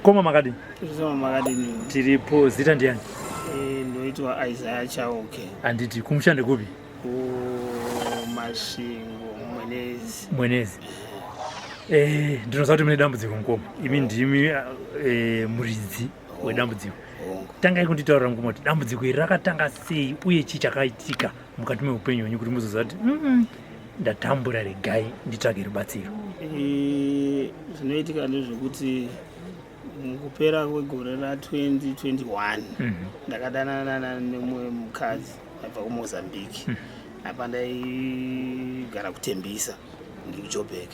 Mukoma makadini? Mukoma makadini? Tiripo, zita ndiani? Eh, ndoitwa Isaiah Chauke. Anditi kumusha ndekupi? KuMasvingo, Mwenezi. Mwenezi. Eh, ndinoziva kuti mune dambudziko mukoma. Imi ndimi eh, muridzi wedambudziko. Tangai kunditaurira mukoma kuti dambudziko iri rakatanga sei uye chii chakaitika mukati meupenyu hwenyu kuti muzoziva kuti ndatambura regai nditsvage rubatsiro. Eh, zvinoitika ndezvekuti mukupera kwegore ra2021 ndakadanana nemumwe mukadzi aibva kuMozambique. Apa ndaigara kuTembisa, ndiri kuJobek.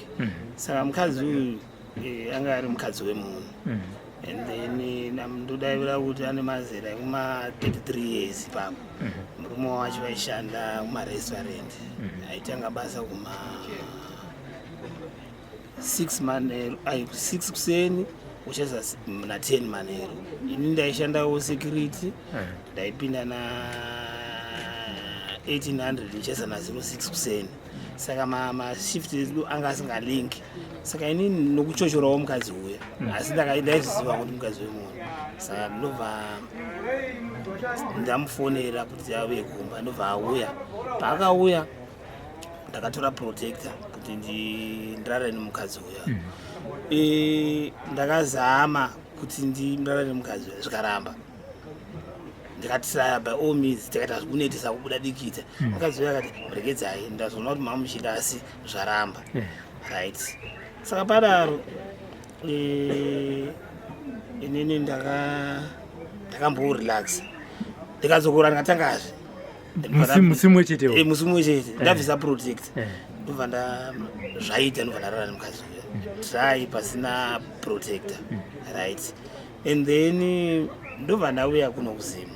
Saka mukadzi uyu anga ari mukadzi wemunhu and then ndodaivira kuti ane mazera ekuma 33 years ipapo. Murume wacho aishanda kumarestaurant, aitanga basa kuma 6 manheru, ai 6 kuseni uchaza na 10 manheru. Ini ndaishandawo security, ndaipinda na 1800 ndichaisa na 06 kuseni. Saka mashift edu anga asingalinki. Saka inini nokuchochorawo mukadzi uya, asi ndaizviziva kuti mukadzi wemunhu. Saka ndobva ndamufonera kuti auye kumba, ndobva auya. Paakauya ndakatora protector kuti ndirare nemukadzi uya. Ndakazama kuti ndirare nemukadzi uya, zvikaramba. Ndikatraya by all means, tikaita zvekunetesa kubuda dikita. Mukadzi uya akati, "Regedzai, ndazoona kuti mamuchida, asi zvaramba." Right, saka padaro inini ndakamborelaxa, ndikadzokora, ndikatangazve. Musi mumwe chetewo? Eh, musi mumwe chete. Ndabvisa protect, ndobva nda zvaita, ndobva ndarara nemukadzi uya try pasina protector. Right, and then ndobva ndauya kuno kuZimu,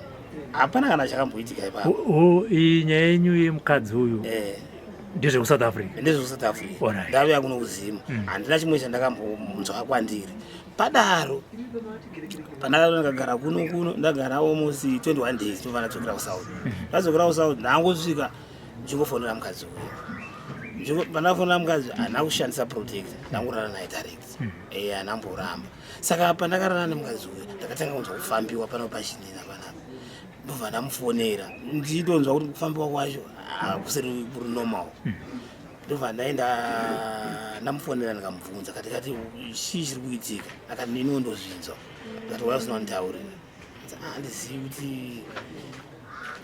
hapana kana chakamboitika ipapo. Oh, iyi nyaya yenyu yemukadzi uyu ndezvekuSouth Africa? NdezvekuSouth Africa. Ndauya kuno kuZimu, handina chimwe chandakambonzwa kwandiri. Padaro pandakado ndakagara kuno, ndagara almost 21 days, ndobva ndadzokera kuSouth. Ndadzokera kuSouth, ndangosvika ndichingofonera mukadzi uyu. Pandafonera mukadzi, haana kushandisa protector, ndangorara naye direct. Eh, haana mboramba. Saka pandakarara nemukadzi uyu, ndakatanga kunzwa kufambiwa pano pachinina panapa. Ndobva ndamufonera ndichitonzwa kuti kufambiwa kwacho hakusiri kuri normal. Ndobva ndaenda ndamufonera, ndikamubvunza kati kati, "Chii chiri kuitika?" Akati, "Neniwo ndozvinzwa." Ndikati, "Waya usina kunditaurira?" "Handizivi kuti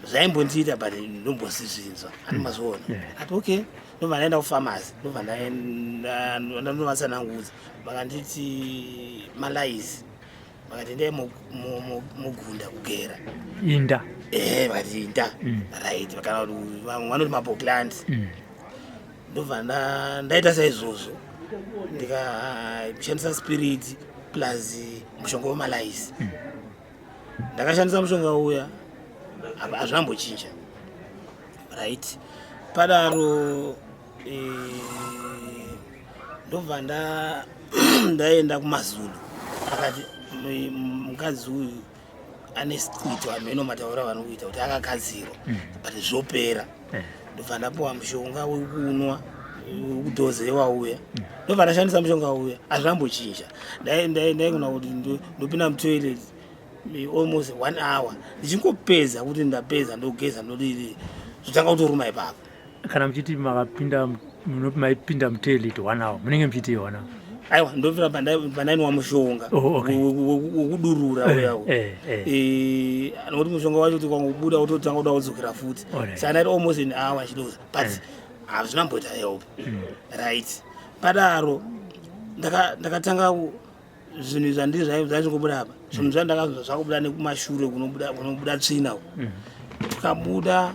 zvaimbondiita, but ndombosizvinzwa ani mazviona." Ati, "Okay." Ndobva ndaenda kupharmacy, ndobva ndanovatsanangudza. Vakanditi malice, vakati ndai mugunda kugera. Inda. Eh, vakati inda. Right, kana kuti vamwe vanoti mapokland. Ndobva ndaita saizvozvo, ndikashandisa spirit plus mushonga wemalice. Ndakashandisa mushonga uya, hazvinambochinja. Right, padaro ndobva ndaenda kumaZulu. Akati mukadzi uyu ane squito, hameno mataura vanokuita kuti akagadzirwa, but zvopera. Ndobva ndapiwa mushonga wekunwa, wekudhozewa uya. Ndobva ndashandisa mushonga uya, hazvinambochinja. Ndaigona kuti ndopinda mutoilet almost one hour, ndichingopedza kuti ndapedza, ndogeza, ndodii, zvotanga kutoruma ipapo. Kana muchiti makapinda maipinda mutoilet one hour, munenge muchiti one hour? Aiwa, ndopinda pandainwa mushonga wekudurura uya. Nokuti mushonga wacho kuti kwangobuda wototanga kuda kudzokera futi. Saka ndaiti almost an hour chidoza, but hazvinamboita help. Right, padaro ndakatanga zvinhu zvandiri zvaizingobuda apa, zvinhu zvandakazonzwa zvakubuda nekumashure kunobuda tsvina uku. Tukabuda,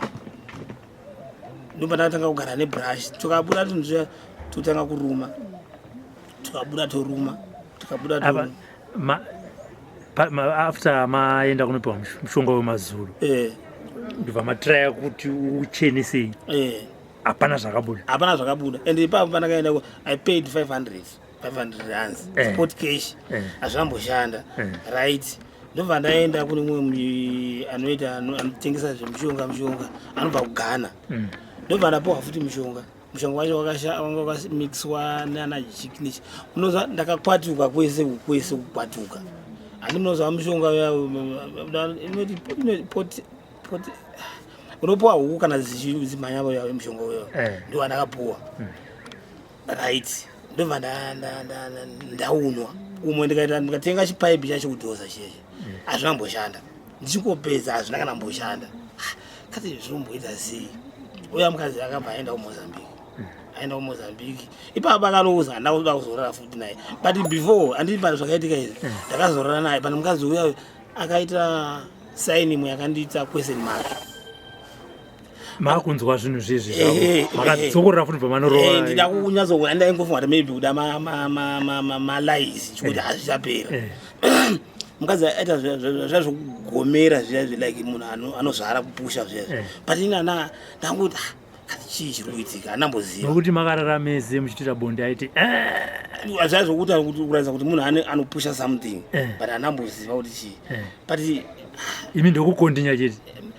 ndobva ndakatanga kugara nebrush. Tukabuda tunhu tuya, totanga kuruma, tukabuda toruma, tukabuda Apa toruma. After maenda kunopiwa mushonga wemaZulu, ndobva matraya kuti uchenesei, hapana zvakabuda? Hapana zvakabuda. And ipapo pandakaenda I paid 500 500 rands spot cash. Hazvinamboshanda. Right, ndobva ndaenda kune mumwe anoita anotengesa zvemushonga, mushonga anobva kuGhana. Ndobva ndapiwa futi mushonga. Mushonga wacho wanga wakamixwa nana jiknish. Unoziva, ndakakwatuka kwese kwese, kukwatuka. Handi munozwa mushonga uya, inoti unopuwa huku kana dzimhanya uya mushonga uya. Ndiwo andakapuwa. Right, ndobva ndaunwa umwe, ndikaita ndikatenga chipaipi chacho kudhoza cheche, hazvina kumboshanda. Ndichingopedza, hazvina kana mboshanda. Kati zvinomboita sei? Uya mukadzi akabva aenda kuMozambique. Aenda kuMozambique, ipapo akanouza handina kuda kuzorara futi naye. But before, handii pane zvakaitika izvi, ndakazorara naye. Pane mukadzi uya akaita sign imwe yakandiita question mark. Makunzwa zvinhu zvezvi zvavo, makadzokorora futi pamanorowa? Ndida kunyatsokuona. Ndaingofunga kuti maybe kuda malies, chikuti hazvichapera. Mukadzi aita zviya zvokugomera zviya, like munhu anozvara, kupusha zviya. But ini ana ndanguti, "Ah, kati chii chiri kuitika?" Handamboziva. Nokuti makarara mese muchiitira bonde, aiti Zviya zvokuti kuratidza kuti munhu anopusha something, but handamboziva kuti chii. But Imi ndokukontinya chete.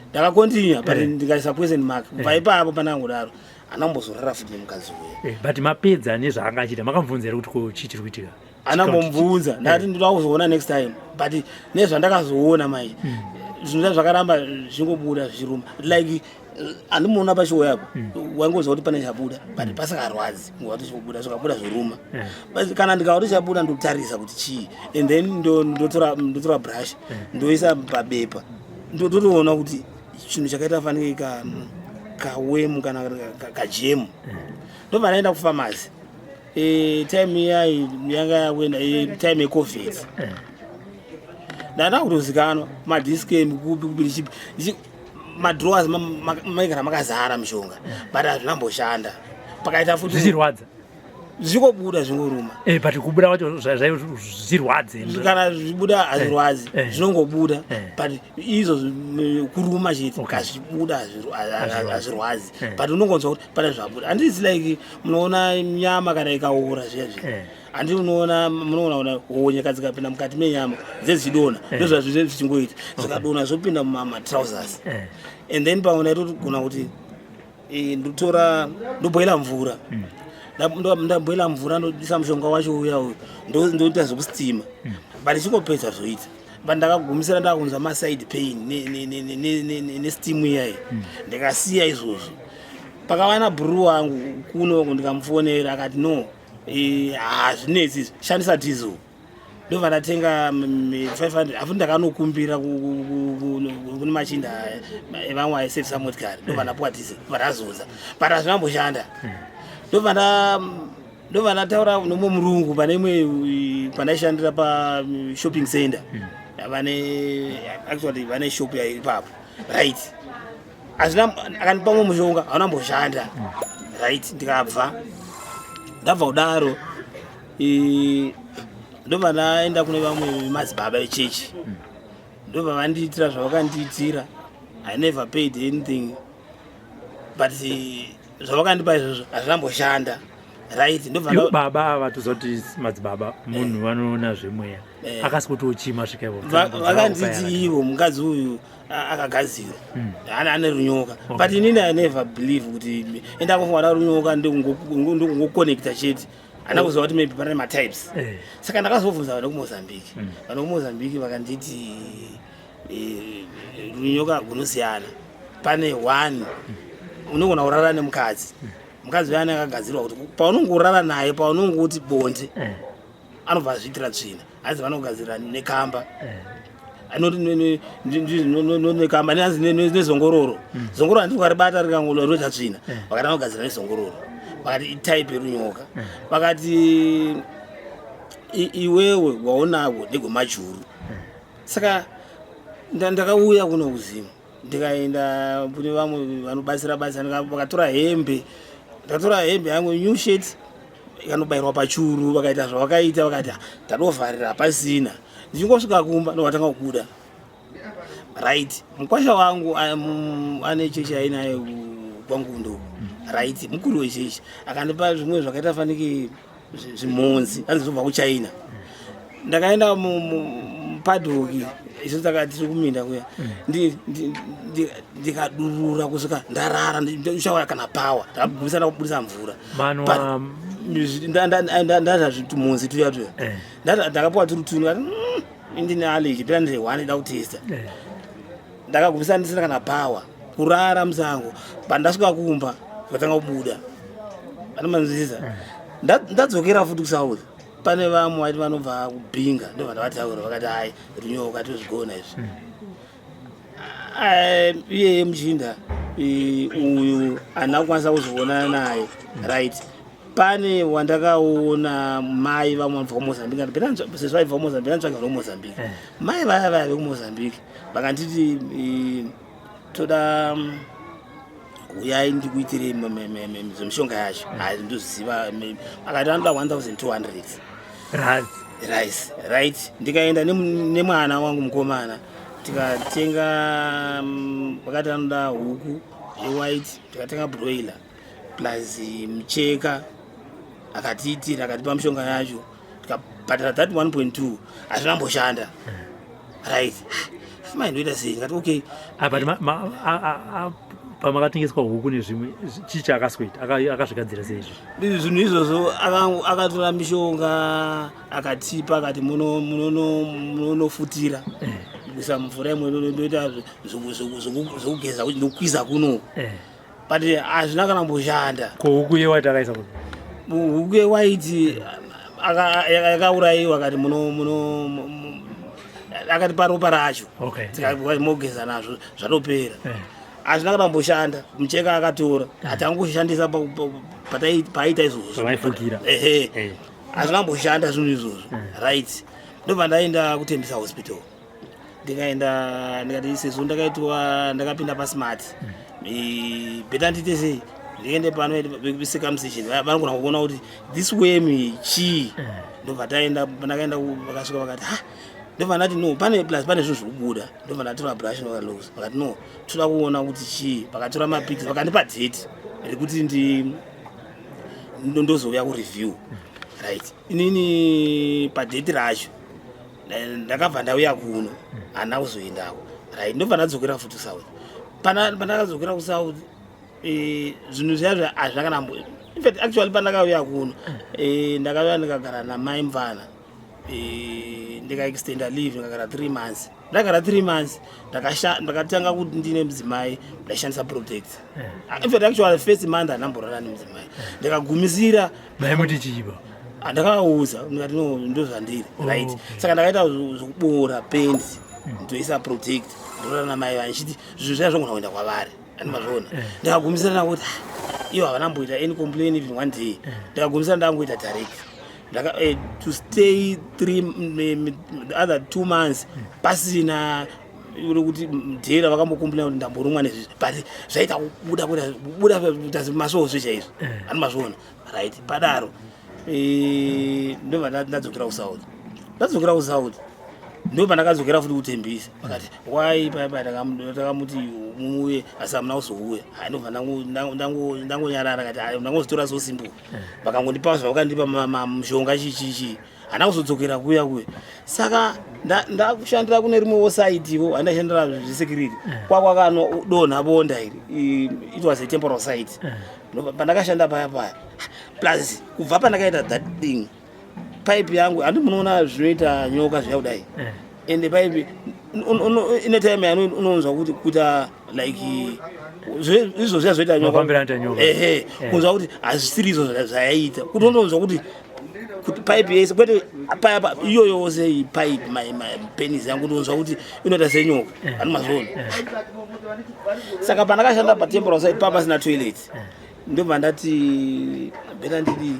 Ndakakontinya, but ndikaisa question mark. Kubva ipapo panangodaro, handambozorara futi nemukadzi uya. But mapedza nezvaanga achiita, makamubvunza here kuti ko chii chiri kuitika? Anambomubvunza, ndati ndoda kuzoona next time, but nezvandakazoona mai, zvinhu zvakaramba zvichingobuda zvichiruma. Like handimuona pachiwo yapo, waingoziva kuti pane chabuda, but pasingarwadzi, nguva kuti chikubuda, zvikabuda zvoruma. But kana ndikaona kuti chabuda, ndotarisa kuti chii, and then ndotora brush, ndoisa pabepa, ndotoona kuti chinhu chakaita fanike kawemu kana kajemu. Ndobva ndaenda kufamasi. Time iyai yanga yakuenda, time yeCovid. Ndanda kutozikanwa maDis-Chem kupi kupi, madrawers maigara makazara mishonga, but hazvinamboshanda. Pakaita futi Zvichirwadza? Zvichikobuda, zvingoruma. But kubuda kwacho zvichirwadze? Kana zvichibuda hazvirwadzi. Zvinongobuda. But izvo kuruma chete. Kazvibuda hazvirwadzi, but unongonzwa kuti pane zvabuda. Handisi like munoona nyama kana ikaora zviya zviya, handi unoona, munoona ona honyeka dzikapinda mukati menyama dzedzichidonha, ndozvazvizve zvichingoita, zvikadonha zvopinda mumatrousers. And then pamwe ndaitogona kuti ndotora, ndobhoila mvura. Ndabhoila mvura, ndoisa mushonga wacho uya uyu, ndoita zvekustima, but ichingopedza zvoita. But ndakagumisira ndakunzwa maside pain nesteam iyayi, ndikasiya izvozvo. Pakava nabhururu wangu kunoko, ndikamufonera, akati, "No, hazvinetsi izvi, shandisa diesel." Ndobva ndatenga 500 afu, ndakanokumbira kune machinda evamwe aisevhisa motikari, ndobva ndapuwa diesel, ndobva ndazodza, but hazvinamboshanda. Ndobva ndataura nomumwe murungu pane imwe pandaishandira pashopping center. Vane, actually vane shop ipapo, right? Hazvina, akandipa mumwe mushonga, hauna mboshanda, right? Ndikabva ndabva kudaro, ndobva ndaenda kune vamwe madzibaba echechi, ndobva vandiitira zvavakandiitira. I never paid anything, but zvavakandipa izvozvo hazvinamboshanda, right? Ndobva Ivo baba ava, tozoti madzibaba, munhu vanoona zvemweya, akasi kuti uchima svika ivo? Vakanditi ivo mukadzi uyu akagadzirwa, ane runyoka. But inini I never believe kuti enda kufunga runyoka ndokungokonekta chete, handina kuziva kuti maybe pane matypes. Saka ndakazobvunza vanhu kuMozambique. Vanhu kuMozambique vakanditi runyoka runosiyana. Pane one unogona kurara nemukadzi, mukadzi uyani akagadzirwa kuti paunongorara naye, paunongoti bonde, anobva azviitira tsvina. Hanzi vanogadzira nekamba, nekamba, hanzi nezongororo. Zongororo handiti ukaribata rikangoita tsvina? Vakati vanogadzira nezongororo. Vakati itype yerunyoka. Vakati iwewe waonako ndegwemajuru. Saka ndakauya kuno kuZimu, ndikaenda kune vamwe vanobatsira batsira, vakatora hembe. Ndakatora hembe yangu, new shirt, ikanobayirwa pachuru. Vakaita zvavakaita, vakati, "Ah, tadovharira hapasina." Ndichingosvika kumba, ndovatanga kubuda, right? Mukwasha wangu ane chechi ainaye kwangundo, right? Mukuru wechechi akandipa zvimwe zvakaita fanike zvimhunzi, hanzi zvobva kuChina. Ndakaenda mupaddock, isu taka tiri kuminda kuya, ndikadurura kusvika ndarara, ndichauya kana power. Ndakagumisa ndakubudisa mvura. Manwa? Ndazva tumhunzi tuya tuya. Ndakapuwa turi tunu, kati, Indine allergy, pera ndine one ida kutesta. Ndakagumisa ndisina kana power, kurara musango. Pandasvika kumba vatanga kubuda, anomanzwisisa. Ndadzokera futi kuSouth, pane vamwe vaiti vanobva kuBinga, ndo vandavataura, vakati, "Hai, runyoka tozvigona izvi." Iyeye muchinda uyu handina kukwanisa kuzoonana naye, right? Pane wandakaona, mai vamwe vanobva kuMozambique, sezvo vaibva kuMozambique, antsvaga kuMozambique. Mai vaya vaya vekuMozambique vakanditi, "Toda uyai ndikuitire zvemishonga yacho." Hai, ndozviziva. Akati anoda 1200 Rands. Rice, right. Ndikaenda nemwana wangu mukomana, tikatenga, vakati anoda huku yewhite, tikatenga broiler plus mucheka. Akatiitira, akatipa mishonga yacho, tikabhadhara that 1.2. Hazvina mboshanda, right? Mai, ndoita sei? Ndikati, "Okay." Ah, but pamakatengeswa huku nezvimwe, chii chaakasweta? Akazvigadzira sei izvi? Zvinhu izvozvo, akatora mishonga akatipa, akati, "Munonofutira kuisa mvura imwe, ndoita zvokugeza, ndokwiza kuno." But hazvina kana mboshanda. Ko huku yewhite akaisa kupi? Huku yewhite yakaurayiwa, akati akati paropa racho mogeza nazvo, zvatopera. Hazvina kana kumboshanda. Mucheka akatora, hatangoshandisa paaita izvozvo. Pamaifukira. Ehe. Hazvina kumboshanda zvinhu izvozvo, right? Ndobva ndaenda kuTembisa Hospital. Ndikaenda, ndikati, sezvo ndakaitwa, ndakapinda pasmart, better ndiite sei? Ndiende pano circumcision, vanogona kuona kuti this worm chii. Ndobva taenda. Pandakaenda, vakasvika vakati, "Ha." Ndobva ndati, "No, pane plus pane zvinhu zviri kubuda." Ndobva ndatora brush nokalos. Vakati, "No, toda kuona kuti chii." Vakatora mapics, vakandipa date rekuti ndozouya kureview, right? Inini padate racho ndakabva ndauya kuno, handina kuzoendako, right? Ndobva ndadzokera futi South. Pandakadzokera kuSouth, zvinhu zviya zva hazvina kana in fact, actually, pandakauya kuno, ndakauya ndikagara namai mvana, ndikaextenda leave, ndikagara 3 months. Ndagara 3 months, ndakatanga kuti ndine mudzimai, ndaishandisa protect. In fact, actually, first month handamborara nemudzimai, ndikagumisira. Maimuti chiiba? Ndakauza, ndikati, "No, ndo zvandiri." Right. Saka ndakaita zvokubora pendi, ndoisa protect, ndorara namai vangu, ndichiti zvinhu zviya zvogona kuenda kwavari, andimazviona. Ndikagumisira nakuti, "Ah, ivo havana mboita any complain even one day." Ndikagumisira ndangoita direct. To stay three the other 2 months pasina uri kuti dhera vakambocomplaina kuti ndamborumwa nezvizvi, but zvaita kubuda kubuda kuita masvosve chaizvo, andimazviona, right? Padaro, ndobva ndadzokera kuSouth. Ndadzokera kuSouth, ndo pandakadzokera futi kuTembisa. Vakati, "Wai paya paya takamuti muuye, asi hamuna kuzouya." Hai, ndobva ndangonyarara, kati, "Hai, ndangozitora so simple." Vakangondipa zvavakandipa, mushonga, chichichi. Handina kuzodzokera kuya kuya. Saka ndakushandira kune rimwewo sitewo, handashandira zvesecurity, kwakwakanodonha bonda iri. It was a temporal site. Pandakashanda paya paya, plus kubva pandakaita that thing, pipe yangu, handi munoona zvinoita nyoka zviya kudai? Ende pipe ine time yano unonzwa kuti kuita like izvo zviya zvoita nyoka. Mafambiro anoita nyoka. Ehe. Kunzwa kuti hazvisiri izvo zvayaiita, kuti unonzwa kuti pipe yese, kwete paya iyo yose pipe, my penis yangu, ndonzwa kuti inoita senyoka, ani mazviona. Saka pandakashanda patemporal site pa pasina toilet, ndobva ndati, "Better ndidi."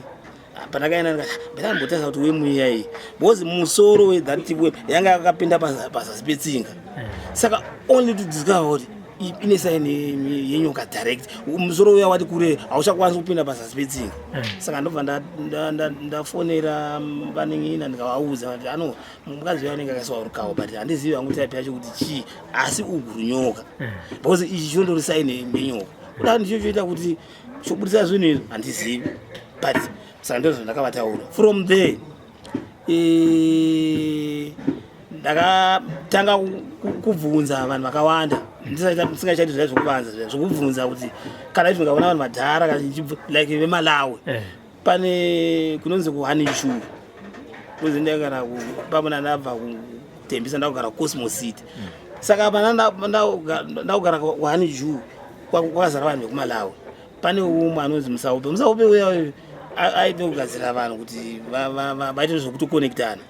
Pandakaenda ndikati, "Better ndimbotarisa kuti worm iya iyi," because musoro wethat worm yanga yakapinda pazasi petsinga. Saka only to discover kuti ine sign yenyoka direct. Musoro uya wati kure, hauchakwanisi kupinda pazasi petsinga. Saka ndobva ndafonera vanin'ina, ndikavaudza kuti, "Ano mukadzi uyo anenge akaiswa rukawo, but handizivi hangu type yacho kuti chii, asi ugu runyoka, because ichi chondori sign yenyoka. Kuda ndicho choita kuti chobudisa zvinhu izvo, handizivi." But saka ndozvo ndakavataura. From there, ndakatanga kubvunza vanhu vakawanda, ndisingachaiti zviya zvekuvanza, zviya zvekubvunza kuti kana izvi ndikaona vanhu vadhara kana like veMalawi. Pane kunonzi kuHanishu, kuzi ndakana pamwe ndabva Tembisa, ndakugara Cosmo City. Saka pana ndakugara kwaHoneydew, kwakazara vanhu vekuMalawi. Pane umwe anonzi Musaupe. Musaupe uya aite kugadzira vanhu kuti vaite zvekutokonektana.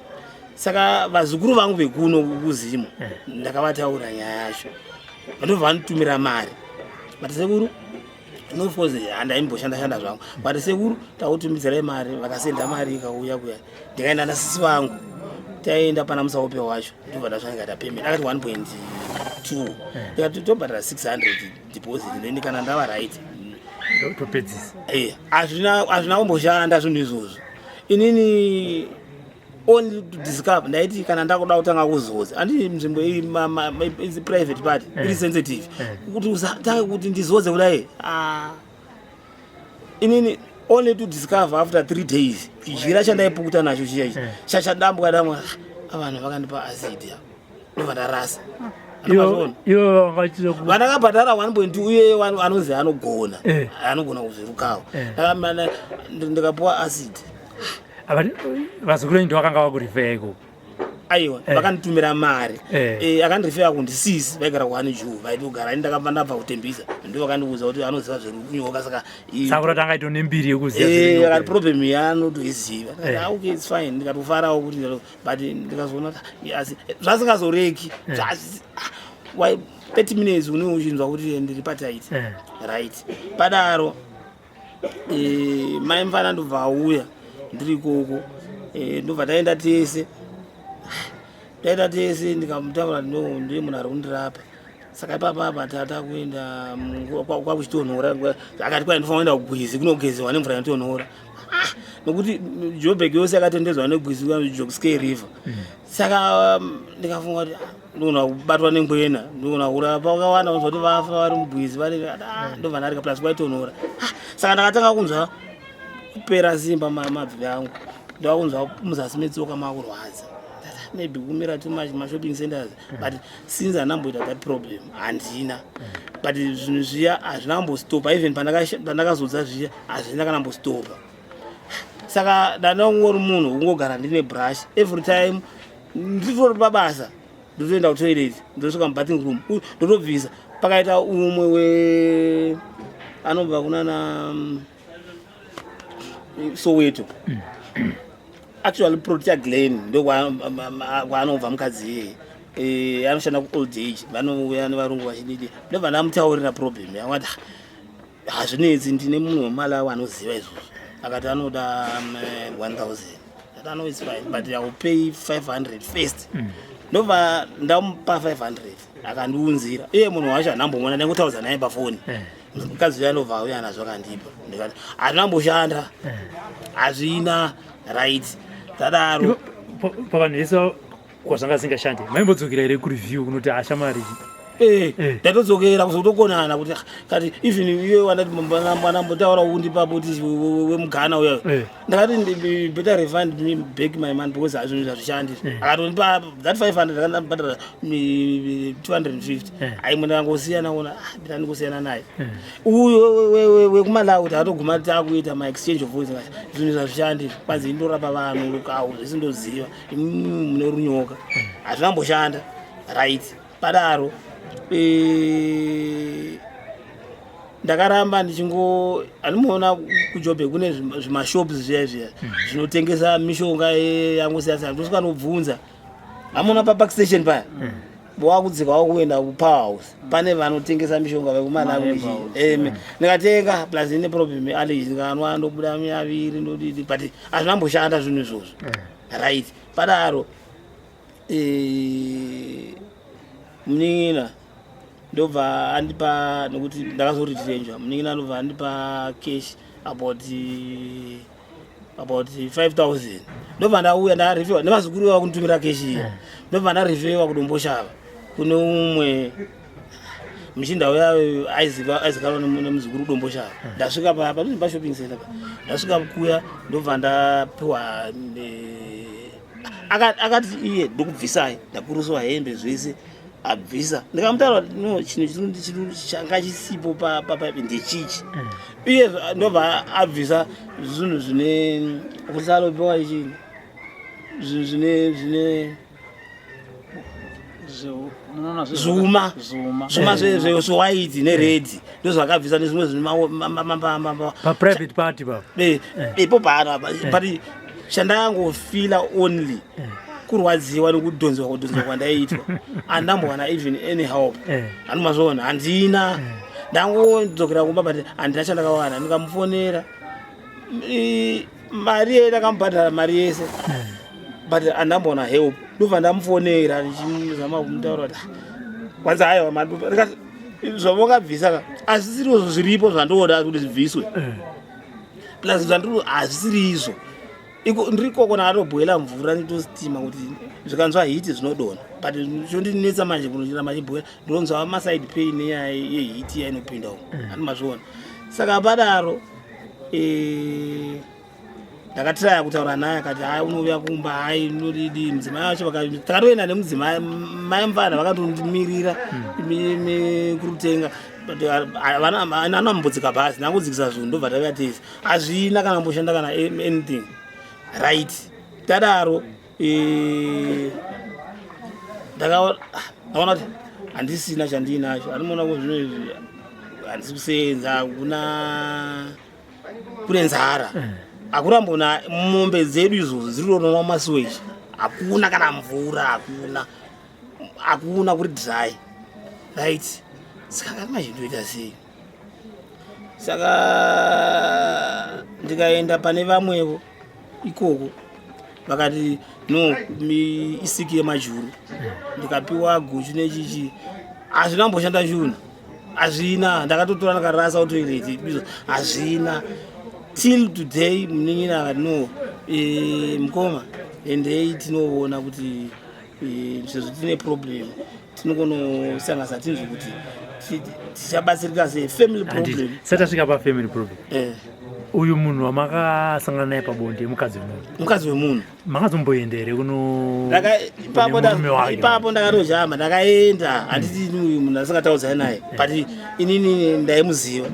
Saka vazukuru vangu vekuno kuZimu ndakavataura nyaya yacho, vandobva vanditumira mari. But sekuru, no, of course handaimboshanda shanda zvangu, but sekuru, takutumidzirai mari. Vakasenda mari, ikauya kuya. Ndikaenda nasisi vangu, taenda pana Musaupe wacho. Ndobva ndasvika, ndikaita payment. Akati 1.2. Ndikati tobhadhara 600 deposit, then kana ndava right Topedzisa. Hazvina kumboshanda zvinhu izvozvo. Inini only to discover, ndaiti kana ndakuda kutanga kuzodza, handii nzvimbo iyi is private part, iri sensitive, kuti usatange kuti ndizodze kudai. Ah. Inini only to discover after 3 days, chijira chandaipukuta nacho chiya ichi chachadambuka dambuka. Vanhu vakandipa acid, ndobva ndarasa. Ivo vangachira Vandakabhadhara 1.2, uye anonzi anogona anogona kuzvirukawo. Ndikapiwa acid. Vazukuru venyu ndovakanga vakurifeya ikoko? Aiwa, vakanditumira mari. Akandirifeya kundisisi vaigara kuHoneydew, vaitogara. Ini ndakabva ndabva kuTembisa, ndo vakandiudza kuti anoziva zverunyoka. Saka Saka kuti anga aito nembiri yekuziva Eh, zverunyoka. Akati problem yaanotoiziva. Ndikati, "Ah, okay, it's fine." Ndikatofarawo kuti but ndikazoona kuti asi zvasingazoreki. Why 30 minutes une uchinzwa kuti ndiri patight. Right, padaro mai mufana ndobva auya ndiri ikoko. Ndobva taenda tese, taenda tese. Ndikamutaura, no, ndiye munhu ari kundirapa. Saka ipapa apa tata kuenda kwakuchitonhora. Akati kwai ndinofanira kuenda kugwizi kunogezewa nemvura inotonhora. Ah, nokuti Joburg yose yakatendedzwa negwizi, Jukskei River. Saka ndikafunga kuti ndogona kubatwa nengwena, ndogona kurapa vakawanda, kunzwa kuti vafa vari mugwizi vari. Ndobva ndarika, plus kwaitonhora. Ah, saka ndakatanga kunzwa kupera simba mabvi angu, ndava kunzwa muzasi metsoka makurwadza. Maybe kumira too much mashopping centers, but since handamboita that problem, handina. But zvinhu zviya hazvina kumbostopa. Even pandakazodza zviya, hazvina kana mbostopa. Saka ndandangori munhu wekungogara ndine brush every time. Nditori pabasa, ndotoenda kutoilet, ndosvika mubathing room, ndotobvisa. Pakaita umwe we anobva kunana Soweto, actually Protea Glen, ndo kwaanobva mukadzi iyeye. Anoshanda kuold age, vanouya nevarungu vachididi. Ndobva ndamutaurira problem yangu. Ati, "Hazvinetsi, ndine munhu weMalawi anoziva izvozvo." Akati anoda 1000. Ati, "No, it's fine, but I will pay 500 first." Ndobva ndamupa 500, akandiunzira. Iye munhu wacho handambomuona, ndaingotaudza naye pafoni. Mukadzi uya ndobva auya nazvo, akandipa. Ndikati hazvinamboshanda, hazvina. Right, tadaro. Pavanhu vese kwazvanga zingashande, maimbodzokera here kureview kunoti ashamari? Ndatodzokera kuzotokonana kuti, ah, kati even iye wandati wanambotaura undipapo kuti wemuGhana uya, ndakati, "Better refund me back my money because zvinhu zvazvishandi." Akatondipa that 500, ndakandabhadhara 250. Aimwe ndakangosiyana ona, ah, better ndingosiyana naye uyo wekuMalawi. Takatoguma takuita maexchange of words. Zvinhu zvazvishandi, kwanzi indorapa vanhu rukawu zvese ndoziva, imimi mune runyoka. Hazvinamboshanda. Right, padaro ndakaramba ndichingo handimuona kuJoburg kune zvimashops zviya zviya zvinotengesa mishonga yangosiyana siyana. Ndosvika nobvunza, hamuna paPark Station paya, wakudzika wakuenda kuPowerhouse, pane vanotengesa mishonga vekuMalawi. Ndikatenga, plus ine problem yeallergy, ndikanwa ndobuda maviri, ndodidi, but hazvinamboshanda zvinhu izvozvo. Right, padaro munin'ina ndobva andipa, nokuti ndakazoretirenjwa, munin'ina anobva andipa cash about 5000. Ndobva ndauya ndarifewa nevazukuru vava kunditumira cash iya. Ndobva ndarifewa kuDomboshava kune umwe muchinda uya aizikanwa nemuzukuru kuDomboshava. Ndasvika padhuze pashopping center pa, ndasvika kuya, ndobva ndapiwa akati iye, "Ndokubvisai." Ndakuruswa hembe zvese, abvisa. Ndikamutaura kuti, "No, chinhu changa chisipo ndechichi." Iye ndobva abvisa zvinhu zvine kuhlalopiwa ichini, zvinhu zvine Zvuma zvuma zvewaiti neredhi ndozvakabvisa nezvimwe zvimapaprivate party pa ipo paano apa. But chandangofila only kurwadziwa nekudhonzwa, kudhonzwa kwandaiitwa. Handambowana even any help. Handimazviona, handina. Ndangodzokera kumba, but handina chandakawana. Ndikamufonera, mari ye ndakamubhadhara mari yese, but handambowana help. Ndobva ndamufonera ndichizama kumutaura kuti, "Ah, kwanzi aiwa, ndikati zvavakabvisa ka hazvisiriwo zviripo zvandoda kuti zvibviswe, plus zvandiri hazvisiri izvo." Iko ndiri koko, ndakatobhoila mvura, nditostima kuti zvikanzwa heat zvinodonha, but chondinetsa manje kunochiramba chibhoila, ndonzwa maside pain nenyaya yeheat yainopinda umo. Handimazviona. Saka padaro ndakatiraya kutaura naye, akati hai, unouya kumba, hai, unodidi. Mudzimai wacho takatoenda nemudzimai, mai mufana vakatondimirira kurutenga, but anambodzika bhazi, ndangodzikisa zvinhu, ndobva tauya tese. Hazvina kana mboshanda kana anything, right? Tadaro ndakaona kuti handisina chandiinacho. Andimoona ko zvino izvi handisi kusenza, hakuna, kune nzara, hakurambona. Mombe dzedu izvozvo dziri kutonwa masuweji, hakuna kana mvura, hakuna, hakuna, kuri dry, right? Saka ngati manje ndoita sei? Saka ndikaenda pane vamwevo ikoko, vakati no, isiki yemajuru. Ndikapiwa guchu nechichi, hazvina mboshanda chunhu, hazvina. Ndakatotora ndakarasa kutoilet izvo, hazvina till today. Munin'ina akati no, mukoma, endei tinoona kuti sezvo tine problem, tinokonosanganisa tinzwe kuti tichabatsirika sei, family problem. Satasvika pafamily problem, uyu munhu wamakasangana naye pabonde mukadzi wemunhu? Mukadzi wemunhu. Makazomboenda here kuno Ipapo kune murume wake? Ipapo ndakatojamba, ndakaenda. Handiti uyu munhu asingataudzani naye, but inini ndaimuziva.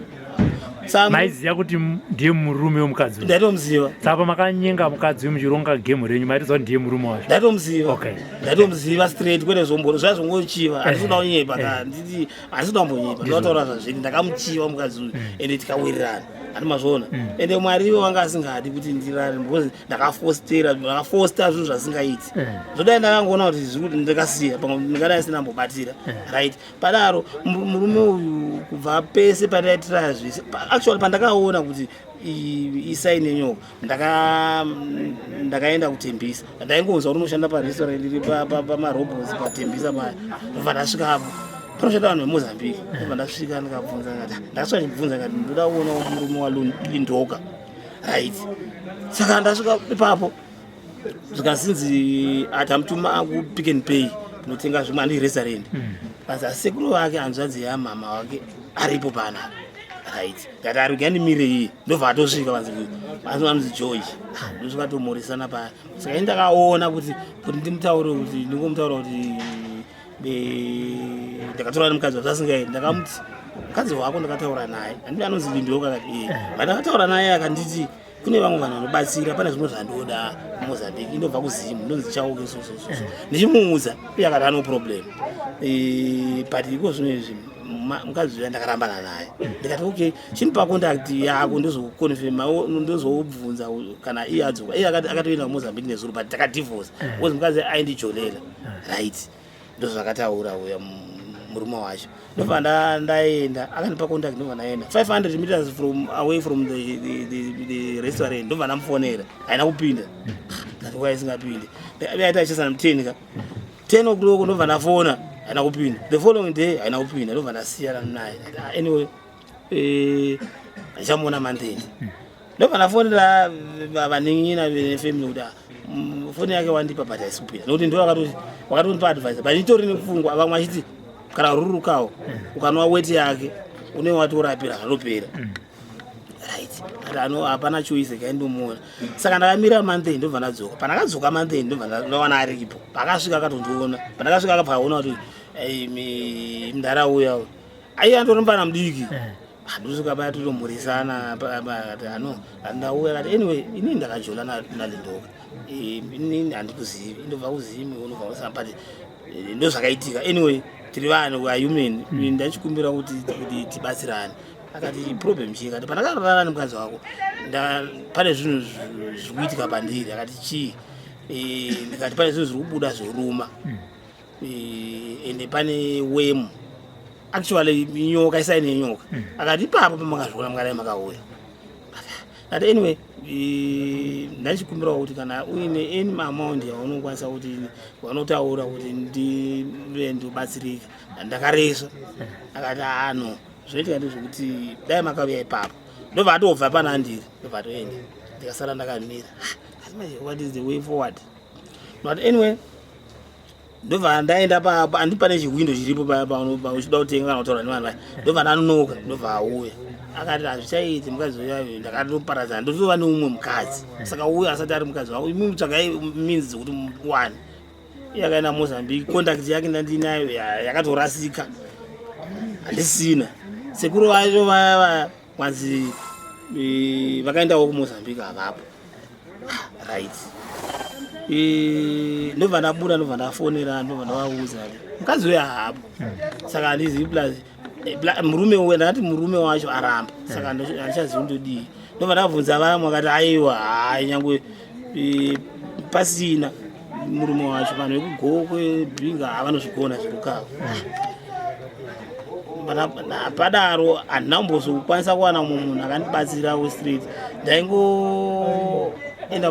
Maiziva kuti ndiye murume wemukadzi uyu? Ndaitomuziva. Saka pamakanyenga mukadzi uyu muchironga gemu renyu, maitoziva kuti ndiye murume wacho? Ndaitomuziva. Ndaitomuziva straight, kwete zvomboro zviya zvongochiva. Handisi kuda kunyepa ka, handiti handisi kuda kumbonyepa, ndinotaura zvazviri. Ndakamuchiva mukadzi uyu, ende tikawirirana, handi mazviona? Ende Mwari iwe wanga asingadi kuti ndirare, because ndakafostera, ndakafosta zvinhu zvasingaiti. Zvodai ndakangoona kuti zviri kuti ndakasiya, pamwe ndingadai sina mbobatira, right? Padaro murume uyu kubva pese pandaitira zvese, actually pandakaona kuti isign yenyoka, ndakaenda kuTembisa. Ndaingonzwa kuti unoshanda parestaurant iri pamarobots paTembisa paya. Ndobva ndasvikapo, panoshanda vanhu veMozambique. Ndobva ndasvika, ndikabvunza, ndikati, ndakasvika ndichibvunza, ndikati ndoda kuona murume waLindoka, right? Saka ndasvika ipapo, zvikasinzi atamutuma kuPick and Pay kunotenga zvimwe, handi restaurant. Panzi asekuru vake, hanzvadzi yamama wake aripo panapa, right? Ndati ari ndimire iye, ndobva atosvika. Panzi anonzi George. Ndosvika tomurisana paya. Saka ini ndakaona kuti ndimutaure, kuti ndingomutaura kuti ndakataura nemukadzi wazvasingaiti. Ndakamuti mukadzi wako ndakataura naye, handii anonzi Lindoka? Akati ee. Vandakataura naye akanditi kune vamwe vanhu vanobatsira, pane zvimwe zvandoda kuMozambique, indobva kuZimu, ndonzi Chauke, so ndichimuudza iye akati ano problem. But iko zvino izvi mukadzi uya ndakarambana naye. Ndikati okay, chinipa contact yako, ndozokonfirma, ndozobvunza kana iye adzoka. Iye akatoenda kuMozambique nezuro, but takadivorce because mukadzi aindijolela, right? Ndozvakataura uya murume wacho. Ndobva ndaenda, akandipa contact, ndobva ndaenda 500 meters from away from the restaurant. Ndobva ndamufonera, haina kupinda. Ndati why isingapinde? Aita achesana mu10 ka 10 o'clock. Ndobva ndafona, haina kupinda. The following day haina kupinda. Ndobva ndasiyana naye. Ndati, "Ah, anyway, handichamuona mandeni." Ndobva ndafonera vanin'ina vefamily kuti, "Ah, foni yake wandipa, but haisi kupinda," nokuti ndo vakatondipa advice, but itori nepfungwa. Vamwe vachiti kana rurukawo ukanwa weti yake une watorapira, zvatopera, right? But ano hapana choice, kaindomuona. Saka ndakamira month, ndobva ndadzoka. Pandakadzoka month, ndobva ndawana aripo. Pakasvika akatondiona. Pandakasvika akabva aona kuti mudhara uya aiya andori mufana mudiki. Ndosvika paya totomhurisana. Akati ano ndauya, akati anyway, inini ndakajola naLindoka, inini handikuzivi, indobva kuZimi, unobva kusa, but Ndo zvakaitika. Anyway, tiri vanhu, we are human. Ndachikumbira kuti tibatsirane. Akati, "Problem chii?" Akati, "Pandakarara nemukadzi wako, pane zvinhu zviri kuitika pandiri." Akati, "Chii?" Ndikati, "Pane zvinhu zviri kubuda zvoruma. Ende pane worm, actually nyoka, isai nenyoka." Akati, "Ipapo pamakazviona mukadai makauya." Ati, "Anyway, ndachikumbirawo kuti kana uine any amount yaunokwanisa kuti wanotaura kuti ndive ndobatsirika, ndakaresva." Akati, "Ano zvinoitika ndezvekuti dai makauya ipapo." Ndobva atobva pana andiri, ndobva atoenda, ndikasara ndakamira. Asi manje, what is the way forward? But anyway, ndobva ndaenda handi pane chihwindo chiripo uchida kutenga kana kutaura nevanhu vaya. Ndobva ndanonoka, ndobva auya. Akati, "Hazvichaiti, mukadzi uya ndakatoparadzana, ndotova neumwe mukadzi. Saka uya asati ari mukadzi wako, imi tsvagai means dzekuti muwane." Iye akaenda Mozambique, contact yake ndandinayo yakatorasika, handisina. Sekuru vacho vaya vaya kwanzi vakaendawo kuMozambique, havapo. Right. Ndobva ndabuda, ndobva ndafonera, ndobva ndavaudza mukadzi uyo haapo, saka handizivi. Plus murume uya, ndakati murume wacho aramba, saka handichazivi ndodii. Ndobva ndabvunza vamwe, vakati, "Aiwa, hai, nyangwe pasina murume wacho, vanhu vekuGokwe, Bhinga havanozvigona zverukavo." Padaro handina kumbozokwanisa kuwana mumwe munhu akandibatsira westreet. Ndaingoenda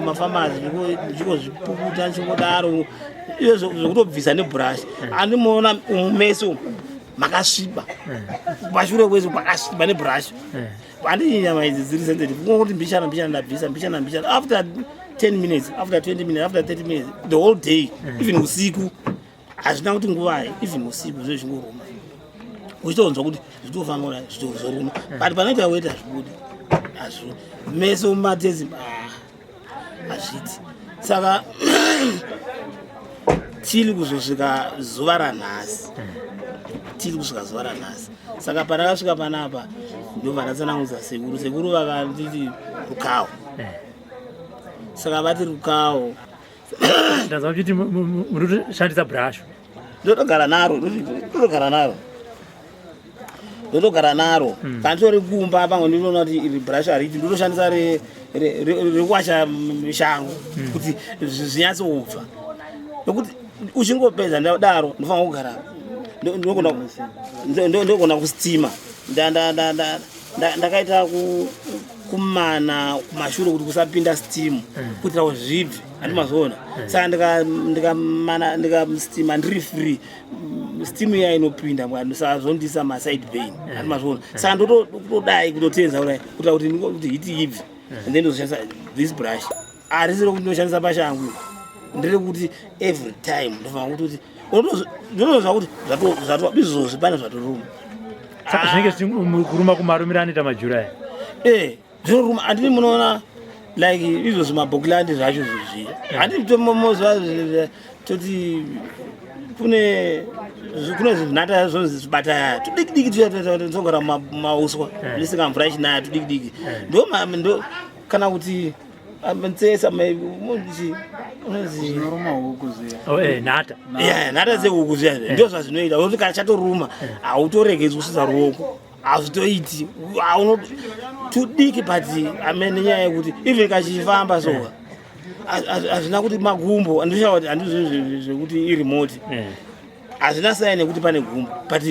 mumafamasi ndichingozvipukuta, ndichingodaro iyo zvekutobvisa nebhurashi. Andimoona mumeso makasviba, pashure kwese pakasviba nebhurashi. Handii nyama idzi dziri sensitive, kungoti mbichana mbichana ndabvisa, mbichana mbichana, after 10 minutes, after 20 minutes, after 30 minutes, the whole day, even usiku, hazvina kuti nguvai, even usiku zvo zvingoruma, uchitonzwa kuti zvitofamba kudai, zvitozoruma, but panoita weti hazvibudi, hazvi meso mumatezi hazviti. Saka tiri kuzosvika zuva ranhasi, tiri kusvika zuva ranhasi. Saka pandakasvika panapa, ndobva ndatsanangudza sekuru. Sekuru vakanditi rukawo. Saka vati rukawo. Ndanzwa muchiti muri kutoshandisa bhurashu. Ndotogara naro, ndotogara naro, ndotogara naro. Kana nditori kumba, pamwe ndinoona kuti iri brush hariti, ndotoshandisa rekuwasha shangu kuti zvinyatsobva, nokuti uchingopedza ndadaro ndofanira kugara, ndogona kustima. Ndakaita kumana kumashure kuti kusapinda steam, kuitira kuti zvibve, handi mazoona? Saka ndikamana, ndikastima ndiri free, steam iya inopinda, saka zvondisa maside pain, handi mazoona? Saka ndotodai kutotenza kudai kuitira kuti heat ibve, and then ndozoshandisa this brush. Harisi rokuti ndoshandisa pashangu, nderekuti every time ndofanira kuti ndinozwa kuti izvozvi pane zvatoruma. Saka zvinenge zvichikuruma kumarumiro anoita majura aya? Eh, zvinoruma. Handini munoona like izvo zvimabhoklandi zvacho zvezviya, handiti? Mozva toti kune zvinhata zvonzi zvibataya tudiki diki tuya tinogara mumauswa, risinga mvura ichinaya, tudiki diki, ndo kana kuti ntsesa unonzi Zvinoruma huku zviya. Oh, nhata. Yeah, nhata dzehuku zviya, ndo zvazvinoita kuti kana chatoruma hautoregedzi kusvitsa ruoko, hazvitoiti. Tudiki, but ame nenyaya yekuti even kachifamba so, hazvina kuti magumbo, andishaa kuti handizvo zvekuti iremote. Hazvina sign yekuti pane gumbo, but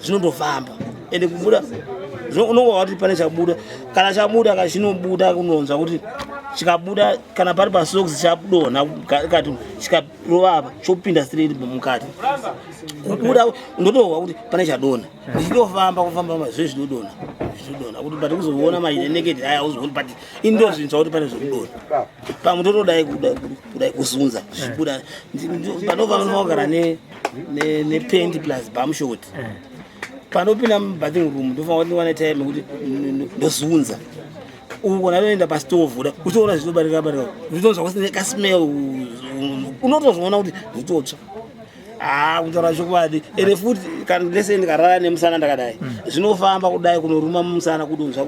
zvinondofamba ende kubuda unongowa kuti pane chabuda. Kana chabuda ka, chinobuda, unonzwa kuti chikabuda, kana pari pasocks chadonha kati, chikarova apa, chopinda straight mukati. Kubuda ndotohwa kuti pane chadonha, ndichitofamba kufamba, zve zvinodonha, zvinodonha kuti, but kuzoona maine naked aya uzooni, but ini ndozvinzwa kuti pane zvekudonha. Pamwe totodai kudai kuzunza zvichibuda. Panobva panofa kugara nependi plus bum short. Panopinda mubathing room, ndofanira kuti ndiwane time yekuti ndozunza uko, ndatoenda pastovhu da uchiona zvinobarika barika, zvitonzwa kusine kasmell, unotozviona kuti zvitotsva. Ah, kutaura chokwadi, ende futi kana lese ndikarara nemusana ndakadai, zvinofamba kudai kunoruma mumusana, kudonzva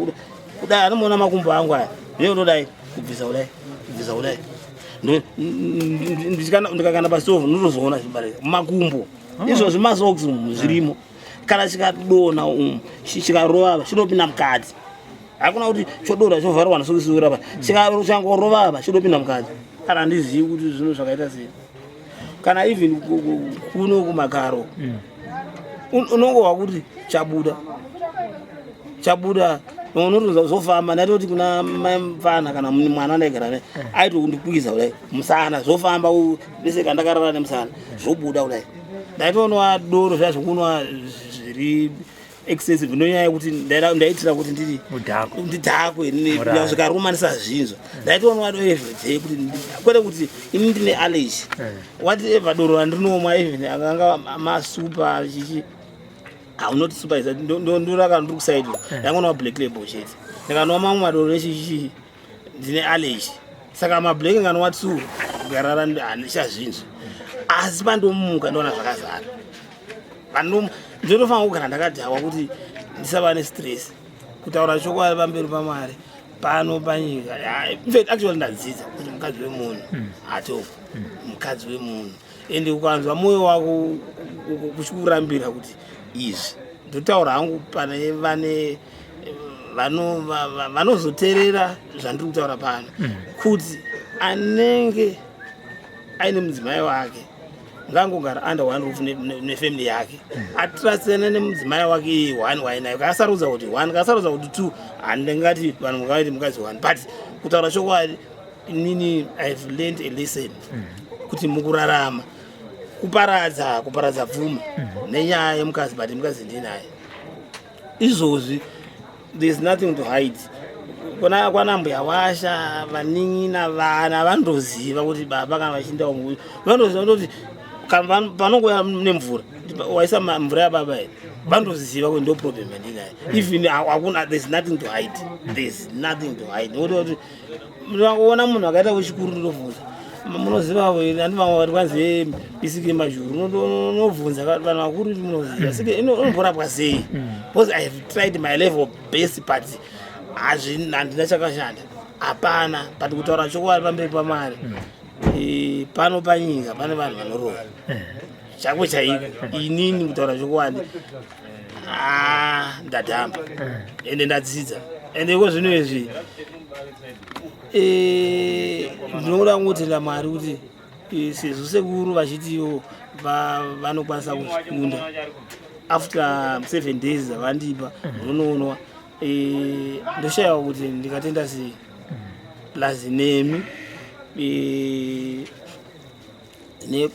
kudai. Anomuona makumbo angu aya, ndinotodai kubvisa kudai, kubvisa kudai. Ndikakanda pastovhu, ndinotozoona zvibarika mumakumbo. Izvozvi masocks umu zvirimo. Kana chikadonha umu, chikarova, chinopinda mukati. Hakuna kuti chodonha chovharwa nesokisi rapa. Chikangorova apa, chinopinda mukati. Kana handizivi kuti zvinhu zvakaita sei. Kana even kuno kumakaro, unongohwa kuti chabuda, chabuda, unotonza zvofamba. Ndaitoti kuna mai mufana kana mwana wandaigara naye, aitondikwiza kudai musana, zvofamba bese kandakarara nemusana, zvobuda kudai. Ndaitonwa doro zviya zvokunwa zviri excessive, nonyaya yekuti ndaitira kuti ndiri Mudhakwe. Ndidhakwe zvikarumanisa zvinzwa. Ndaitonwa doro everyday kuti kwete kuti ini ndine allergy. Whatever doro randinomwa, even akanga masupa chichi, haunoti super is ndoraka ndiri kusaidi, ndangonwa Black Label chete. Ndikanwa mamwe madoro echichi, ndine allergy. Saka mablack nganwa two, kugarara handichazvinzwa, asi pandomuka ndoona zvakazara. Ndinotofanira kugara ndakadhakwa kuti ndisava nestress. Kutaura chokwadi pamberi paMwari pano panyika, infact actually ndadzidza kuti mukadzi wemunhu hatoko mukadzi wemunhu. Ende ukanzwa mwoyo wako uchikurambira kuti izvi, ndotaura hangu pane vane vanozoteerera zvandiri kutaura pano, kuti anenge aine mudzimai wake ngangogara under one roof nefamily yake, atrustane nemudzimai wake iye one wainayo. Kaasarudza kuti one, kaasarudza kuti two, handingati vanhu mungavaiti mukadzi one. But kutaura chokwadi, inini I have learned a lesson kuti mukurarama kuparadza pfuma nenyaya yemukadzi. But mukadzi ndinaye izvozvi, there is nothing to hide. Kuna kwana mbuya washa, vanin'ina, vana vandoziva kuti baba kana vachinda, vandoziva kuti kana panongouya nemvura, waisa mvura yababa here, vandoziva kuti ndo problem yandinayo. Even hakuna, there's nothing to hide, there's nothing to hide. Nekuti kuti unoona munhu akaita wechikuru, ndinobvunza, munoziva here? Andi vamwe vati kwanzi isike majuru. Unobvunza vanhu vakuru kuti munoziva sike inomborapwa sei? Because I have tried my level best, but handina chakashanda, hapana. But kutaura chokwadi pamberi paMwari, pano panyika pane vanhu vanorova chako chaiko. Inini kutaura chokwadi, ndadhamba ende ndadzidza. Ende iko zvino izvi, ndinoda kungotenda Mwari kuti sezvo sekuru vachitiwo vanokwanisa kuzvikunda after 7 days dzavandipa, ndinoonwa. Ndoshayiwa kuti ndingatenda sei, plus nemi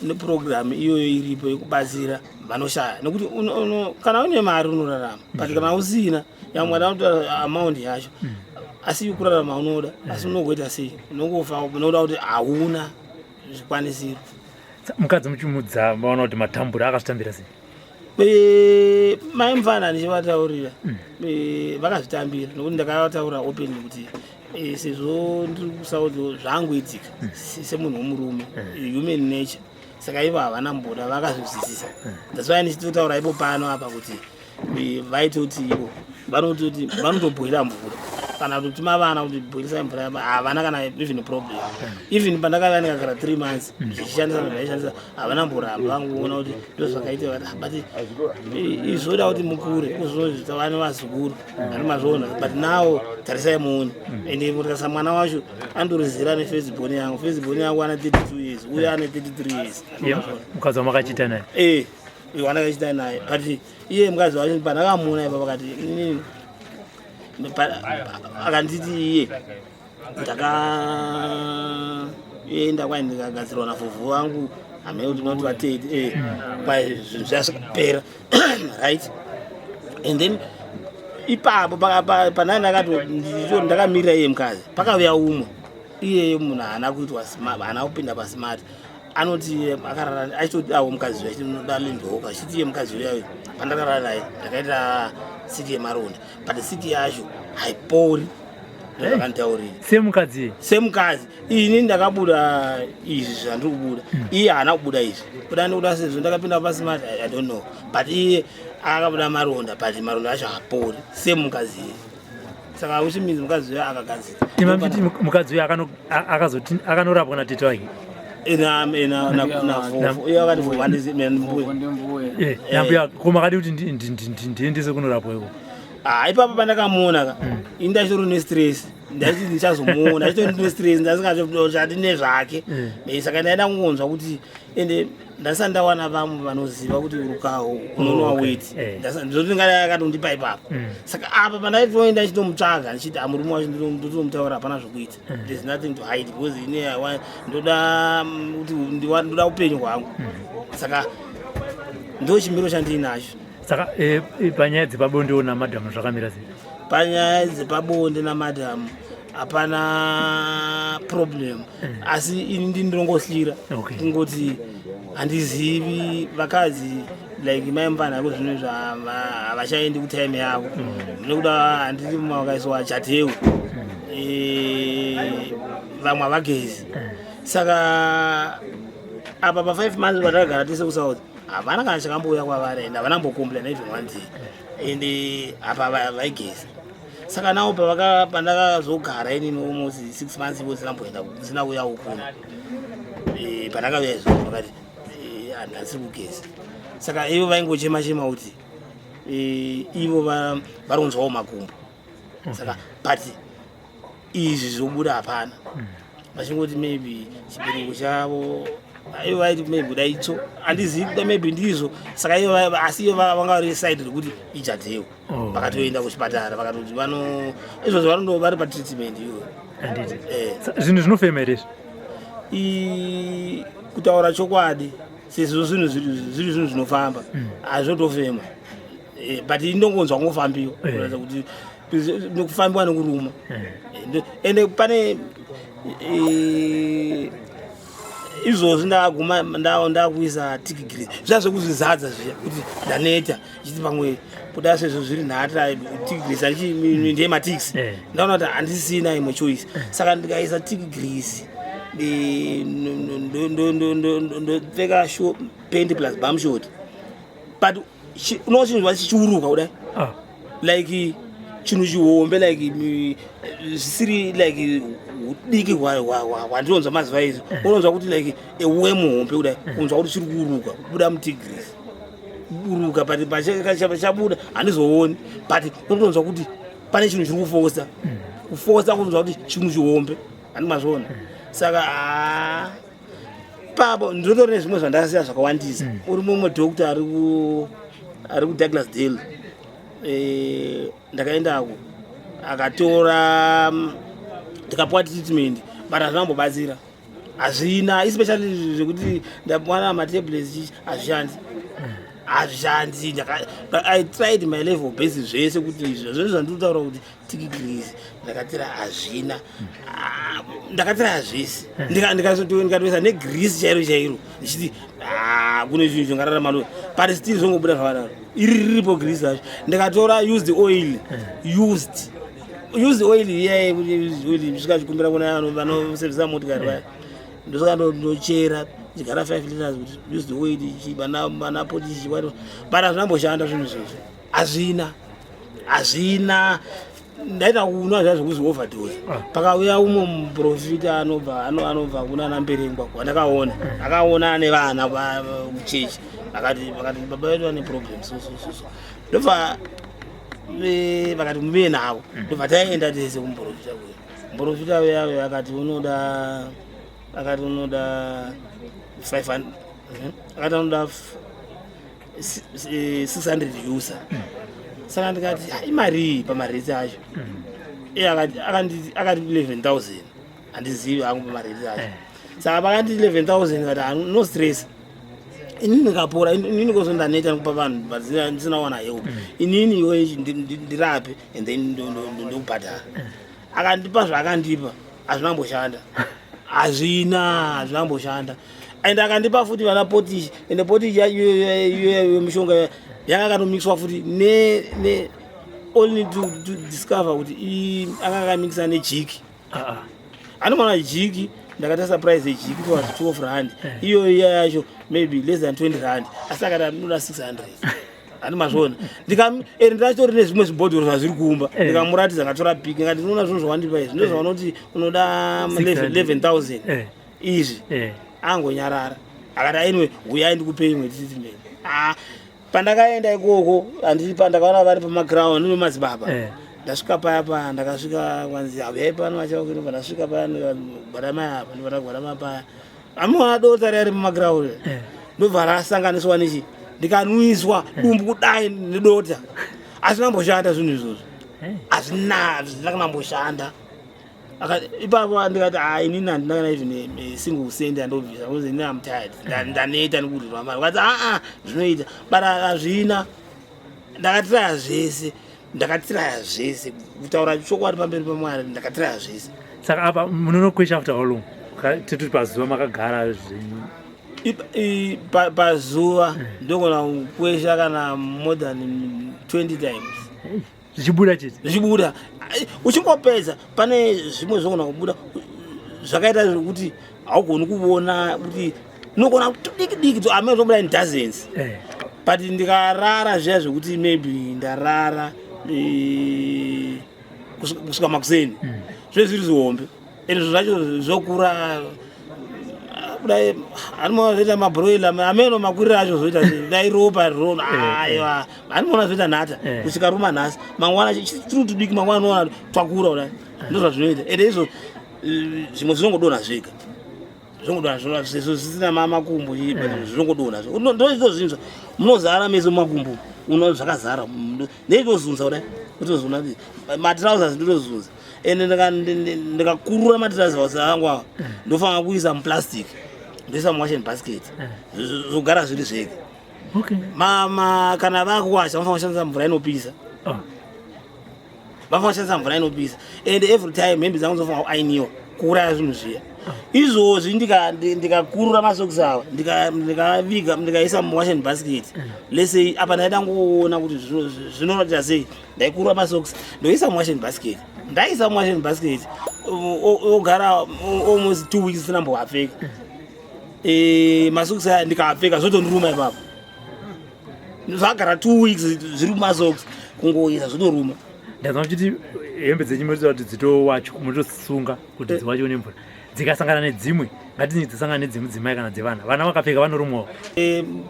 neprogram iyoyo iripo yekubatsira vanoshaya. Nekuti kana une mari unorarama, but kana usina, yamwe anotaura amount yacho, asi kurarama unoda, asi unogoita sei? Unongofa unoda kuti hauna zvikwanisiro. Mukadzi muchimudza, maona kuti matambura, akazvitambira sei? Mai mufana ndichivataurira, vakazvitambira, nokuti ndakavataura open kuti sezvo ndiri kuSouth, zvangoitika semunhu womurume, human nature. Saka ivo havana mboda, vakazvizwisisa. That's why ndichitotaura ipo pano apa kuti vaitoti ivo vanototi vanotobhoila mvura kana kutotuma vana kuti bhoilisai mvura. Havana kana even problem. Even pandakava ndikagara 3 months zvichishandisa zvaishandisa, havana mboramba. Vangoona kuti ndo zvakaita, vati, "Ah, but izvoda kuti mukure kuzvozvita vane vazukuru ani mazviona. But now tarisai muone." Ende mutarisa mwana wacho andorizira nefirstborn yangu. Firstborn yangu ane 32 years, uye ane 33 years. Iye mukadzi wamakachita naye? Eh, wandakachita naye. But iye mukadzi wacho pandakamuona ipa, pakati inini akanditi iye ndakaenda kwai ndikagadzirwa navhovho vangu, hamene kuti unoti vatete, kwai zvinhu zvasvikapera, right? And then ipapo panai ndakamirira iye mukadzi, pakauya umwe. Iyeye munhu haana kuitwa haana kupinda pasmart. Anoti akarara achitodawo mukadzi uyo, achinoda lindoka, achiti iye mukadzi uyayo pandakarara naye ndakaita siki yemaronda, but siki yacho haipori, ndozvakanditaurira. Semukadzi? Semukadzi. Ini ndakabuda izvi zvandiri kubuda, iye haana kubuda izvi. Kuda ndikuda sezvo ndakapinda pasmart, I don't know, but iye akabuda maronda, but maronda acho haapori semukadzi iye. Saka which means mukadzi uyo akagadzira. Imamchiti mukadzi uyo akazoti akanorapwa natete wake. Nambuya ko makadi kuti ndiendese kunorapwa iko? Ah, ipapo pandakamuona ka, ini ndachitori nestress, ndaiti ndichazomuona, achitori nestress, ndasingachati nezvake. Saka ndaida kungonzwa kuti ende ndasati ndawana vamwe vanoziva kuti rukaho unonwa weti. Ndozoti ngadai akatondipa ipapo. Saka apa pandaitoenda ndichitomutsvaga ndichiti amurume wacho ndotomutaura, hapana zvokuita. There's nothing to hide because ine ndoda kuti ndoda upenyu hwangu. Saka ndo chimiro chandiinacho. Saka panyaya dzepabonde namadhamu zvakamira sei? Panyaya dzepabonde namadhamu hapana problem, asi ini ndinongohlira kungoti handizivi vakadzi like mai mupfanha ko zvino havachaendi kutime yavo nekuda handiti vakaiswa chateu, vamwe havagezi. Saka apa pa5 months patakagara tese kuSouth, havana kana chakambouya kwavari and havana mbocomplain even one day, and apa vaigeza. Saka nawo pandakazogara inini almost 6 months ivo ndisinamboenda, ndisina kuuyawo kuno. Pandakauya izvozvo vakati handisi kugeza. Saka ivo vaingochema chema kuti ivo vari kunzwawo makumbo. Saka but izvi zvobuda hapana, vachingoti maybe chibereko chavo, ivo vaiti maybe kuda itsvo, handizivi kuda maybe ndizvo. Saka ivo asi ivo vanga vari side rekuti ijadzewo. Vakatoenda kuchipatara, vakatoti vano izvozvo vanondo vari patreatment iyoyo. Handiti. Zvinhu zvinofema here izvi? Kutaura chokwadi, sezvo zvinhu zviri zvinhu zvinofamba, hazvotofema. But indongonzwa kungofambiwa kuratidza kuti nekufambiwa nekuruma. Ende pane izvozvi ndakaguma ndakuisa tik grease, zviya zvekuzvizadza zviya kuti ndaneta, ichiti pamwe kuda sezvo zviri nhata tik grease ndiye maticks. Ndaona kuti handisina imwe choice, saka ndikaisa tik grease, ndopfeka pant plus bum short, but unochinzwa chichiuruka kudai like chinhu chihombe, like zvisiri like udiki hwandinonzwa mazuva izvi. Unonzwa kuti like ewe muhombe kudai, unzwa kuti chiri kuuruka kubuda mutik grease, kuburuka, but pachabuda handizooni, but unotonzwa kuti pane chinhu chiri kufosa kufosa, kunzwa kuti chinhu chihombe, handi mazviona. Saka haa, papo ndinotori nezvimwe zvandasiya zvakawandisa. Uri mumwe doctor ari kuDouglas Dale. Ndakaendako, akatora ndikapuwa treatment, but hazvinambobatsira, hazvina, especially zvekuti ndawana matablets chichi, hazvishandi, hazvishandi. But I tried my level best zvese kuti zvese zvandiri kutaura kuti tik grease ndakatira, hazvina. Ah, ndakatira zvese, ndikatoisa negrease chairo chairo ndichiti, ah, kune zvinhu zvingararama no, but still zvongobuda zvakadaro. Iri riripo grease racho, ndikatora used oil, used oil iya, used oil ndisvika chikumbira kuna vanosevhisa motikari vaya, ndosvika ndochera chigara 5 liters kuti used oil ichi vana potichi, but hazvinamboshanda zvinhu izvozvo, hazvina, hazvina. Ndaita kunwa zviya zvekuzi overdose. Pakauya umwe muprofita anobva anobva kuna namberengwa wandakaona, akaona ane vana kuchechi, akati baba vedu vane problem so so so so. Ndobva vakati muve navo, ndobva taenda tese kumuprofita uya. Muprofita uya akati unoda, akati unoda 500, akati anoda 600 USA. Saka ndikati, "Ah, imarii pamaretsi acho?" Iye akati 11,000, handizivi hangu pamaretsi acho. Saka vakandi 11,000, kati, "Ah, no stress, inini ndikapora, inini kozo ndaneta nekupa vanhu ndisina kuwana help, inini iwe ndirape and then ndokubhadhara." Akandipa zvaakandipa, hazvinamboshanda, hazvina, hazvinamboshanda. And akandipa futi vana potish, ende potish yacho mishonga yanga akatomixwa futi ne only to discover kuti anga akamixisa nejiki. Anoona jiki, ndakaita surprise yejiki, it was R12, iyo iya yacho maybe less than R20, asi akati anoda 600. Handi mazviona. Ende ndachitori nezvimwe zvibhodhoro zvazviri kumba. Ndikamuratidza, ngatora pic, ngati ndinoona zvinhu zvawandipa izvi, ndozvaunoti unoda 600. 11,000 izvi. Angonyarara, akati, "Anyway, uyai ndikupe imwe treatment." Ah, pandakaenda ikoko, handiti pandakaona vari pamaground nemadzibaba. Ndasvika paya, pa ndakasvika kwanzi, "Uyai pano." Vachaukinobva ndasvika paya, gwadamai apa, ndobva ndagwadama paya. Amuona dota riya riri pamaground? Ndobva rasanganiswa nechi, ndikanwiswa dumbu kudai nedota. Asina kumboshanda zvinhu izvozvo. Hazvina kana kumboshanda. Ipapo ndikati, "Ha, inini handina kana even a single cent andobvisa, because inini am tired. Ndaneta nekudirwa mari." Vakati, "Aa, zvinoita, but hazvina." Ndakatiraya zvese, ndakatiraya zvese. Kutaura chokwadi pamberi paMwari, ndakatiraya zvese. Saka apa munonokwesha after how long? Titoti pazuva makagara zvenyu. Pazuva ndogona kukwesha kana more than 20 times. Zvichibuda chete? Zvichibuda. Ai, uchingopedza pane zvimwe zvogona kubuda zvakaita zvekuti haugoni kuona kuti unogona tudiki diki, amene zvobuda in dozens. But ndikarara zviya zvekuti maybe ndarara kusvika makuseni, zve zviri zihombe, ende zvinhu zvacho zvokura kudai. Hanimona zvoita mabroiler, ameno makuriro acho zvoita dai ropa rona. Aiwa, hanimona zvoita nhata. Kusvika ruma nhasi, mangwana tiri tudiki, mangwana unoona twakura kudai. Ndo zvazvinoita. Ende izvo zvimwe zvinongodonha zvega, zvinongodonha sezvo zvisina makumbo, zvinongodonha. Ndoizvo zvinhu munozara mese mumakumbo uno zvakazara. Ndeitozunza kudai, otozuna matrousers, ndotozunza. Ende ndikakurura matrousers angu awa, ndofanira kuisa muplastic, ndoisa muwashing basket, zvogara zviri zvega. Mama kana vakuwasha vanofanira kushandisa mvura inopisa. Vafanira kushandisa mvura inopisa, and every time hembe dzangu dzofanira kuainiwa kuuraya zvinhu zviya izvozvi. Ndikakurura masokisi awa, ndikaviga, ndikaisa muwashing basket, let's say apa ndaida ngoona kuti zvinoratidza sei, ndaikurura masokisi, ndoisa muwashing basket. Ndaisa muwashing basket, ogara almost 2 weeks isina mboapfeka. Masokisi aya ndikaapfeka zvotondiruma ipapo. Zvagara 2 weeks zviri mumasokisi, kungoisa zvotoruma. Ndazwa muchiti hembe dzenyu munotoda kuti dzitowachwa, munotosunga kuti dziwachiwe nemvura. Dzikasangana nedzimwe, ngatini dzisangana nedzemudzimai kana dzevana, vana vakapfeka vanorumwawo?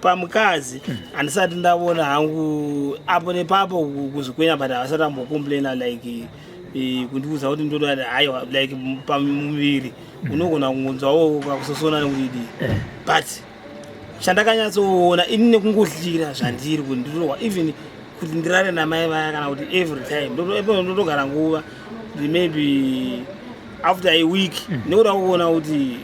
Pamukadzi handisati ndaona hangu apo nepapo kuzvikwenya, but havasati ambocomplaina like kundiudza kuti ndoda. Haiwa, like pamuviri unogona kungonzwawo kakusosona nekudidi, but chandakanyatsoona ini nekungohlira zvandiri kuti ndinowa even kuti ndirare namai vaya kana kuti every time ndotogara nguva maybe after a week nekuda kuona kuti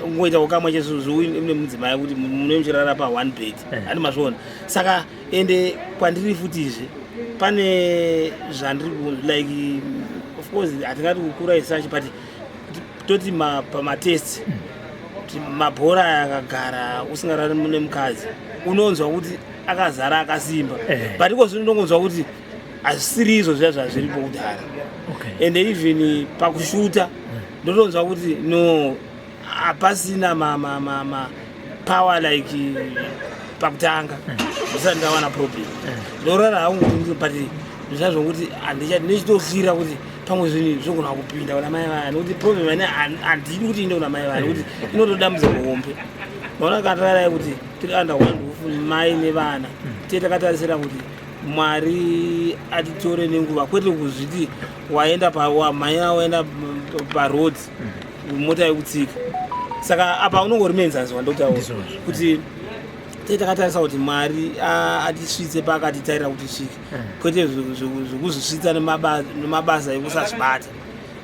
kungoita kukamwa chezvine mudzimai kuti mune muchirara pa one bed. Handi mazviona? Saka ende kwandiri futizve pane zvandiri like, of course hatingati kukura isachi, but toti pamatest kuti mabhora aya akagara usingarari nemukadzi, unonzwa kuti akazara, akasimba. But iko zvino ndongonzwa kuti hazvisiri izvo zviya zvazviripo kudhara. And even pakushuta ndotonzwa kuti no, hapasina ma power like pakutanga ndisati ndawana problem. Ndorara hangu, but ndizvazvokuti ndichitohlira kuti pamwe zvinhu zvogona kupinda kuna mai vaya, nekuti problem ane handidi kuti inde kuna mai vaya, nekuti inotodambudza hombe. Maona, katararai kuti tiri under one roof, mai nevana, tiye takatarisira kuti Mwari atitore nenguva, kwete kuzviti waenda pamhanya, waenda paroad, mota yekutsika. Saka apa unongori muenzaniso wandotaura Ndizvozvo. kuti tee takatarisa kuti Mwari atisvitse paakatitarira kuti tisvike, kwete zvekuzvisvitsa nemabasa ekusazvibata.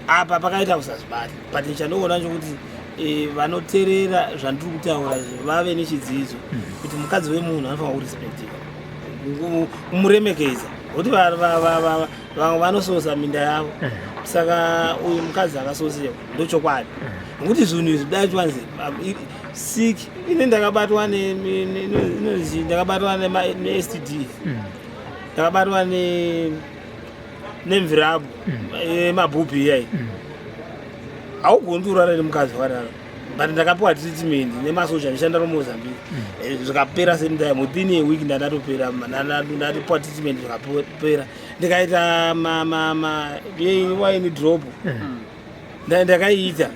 Apa pakaita kusazvibata, but chandoona chokuti vanoteerera zvandiri kutaura izvi vave nechidzidzo kuti mukadzi wemunhu anofanira kurespectiwa, kumuremekedza, nokuti vamwe vanososa minda yavo. Saka uyu mukadzi akasosiwa, ndochokwadi, nokuti zvinhu izvi dai chiwanzi sick. Ini ndakabatwa inonzi ndakabatwa neSTD, ndakabatwa nemvirabu yemabhubhi iyai. Haugoni kurara nemukadzi wakadaro. But ndakapiwa treatment nemasoja ndishanda kuMozambique. Zvikapera same time, within a week ndandatopera, ndatopiwa treatment, zvikapera. Ndikaita waini drop. Ndakaiita.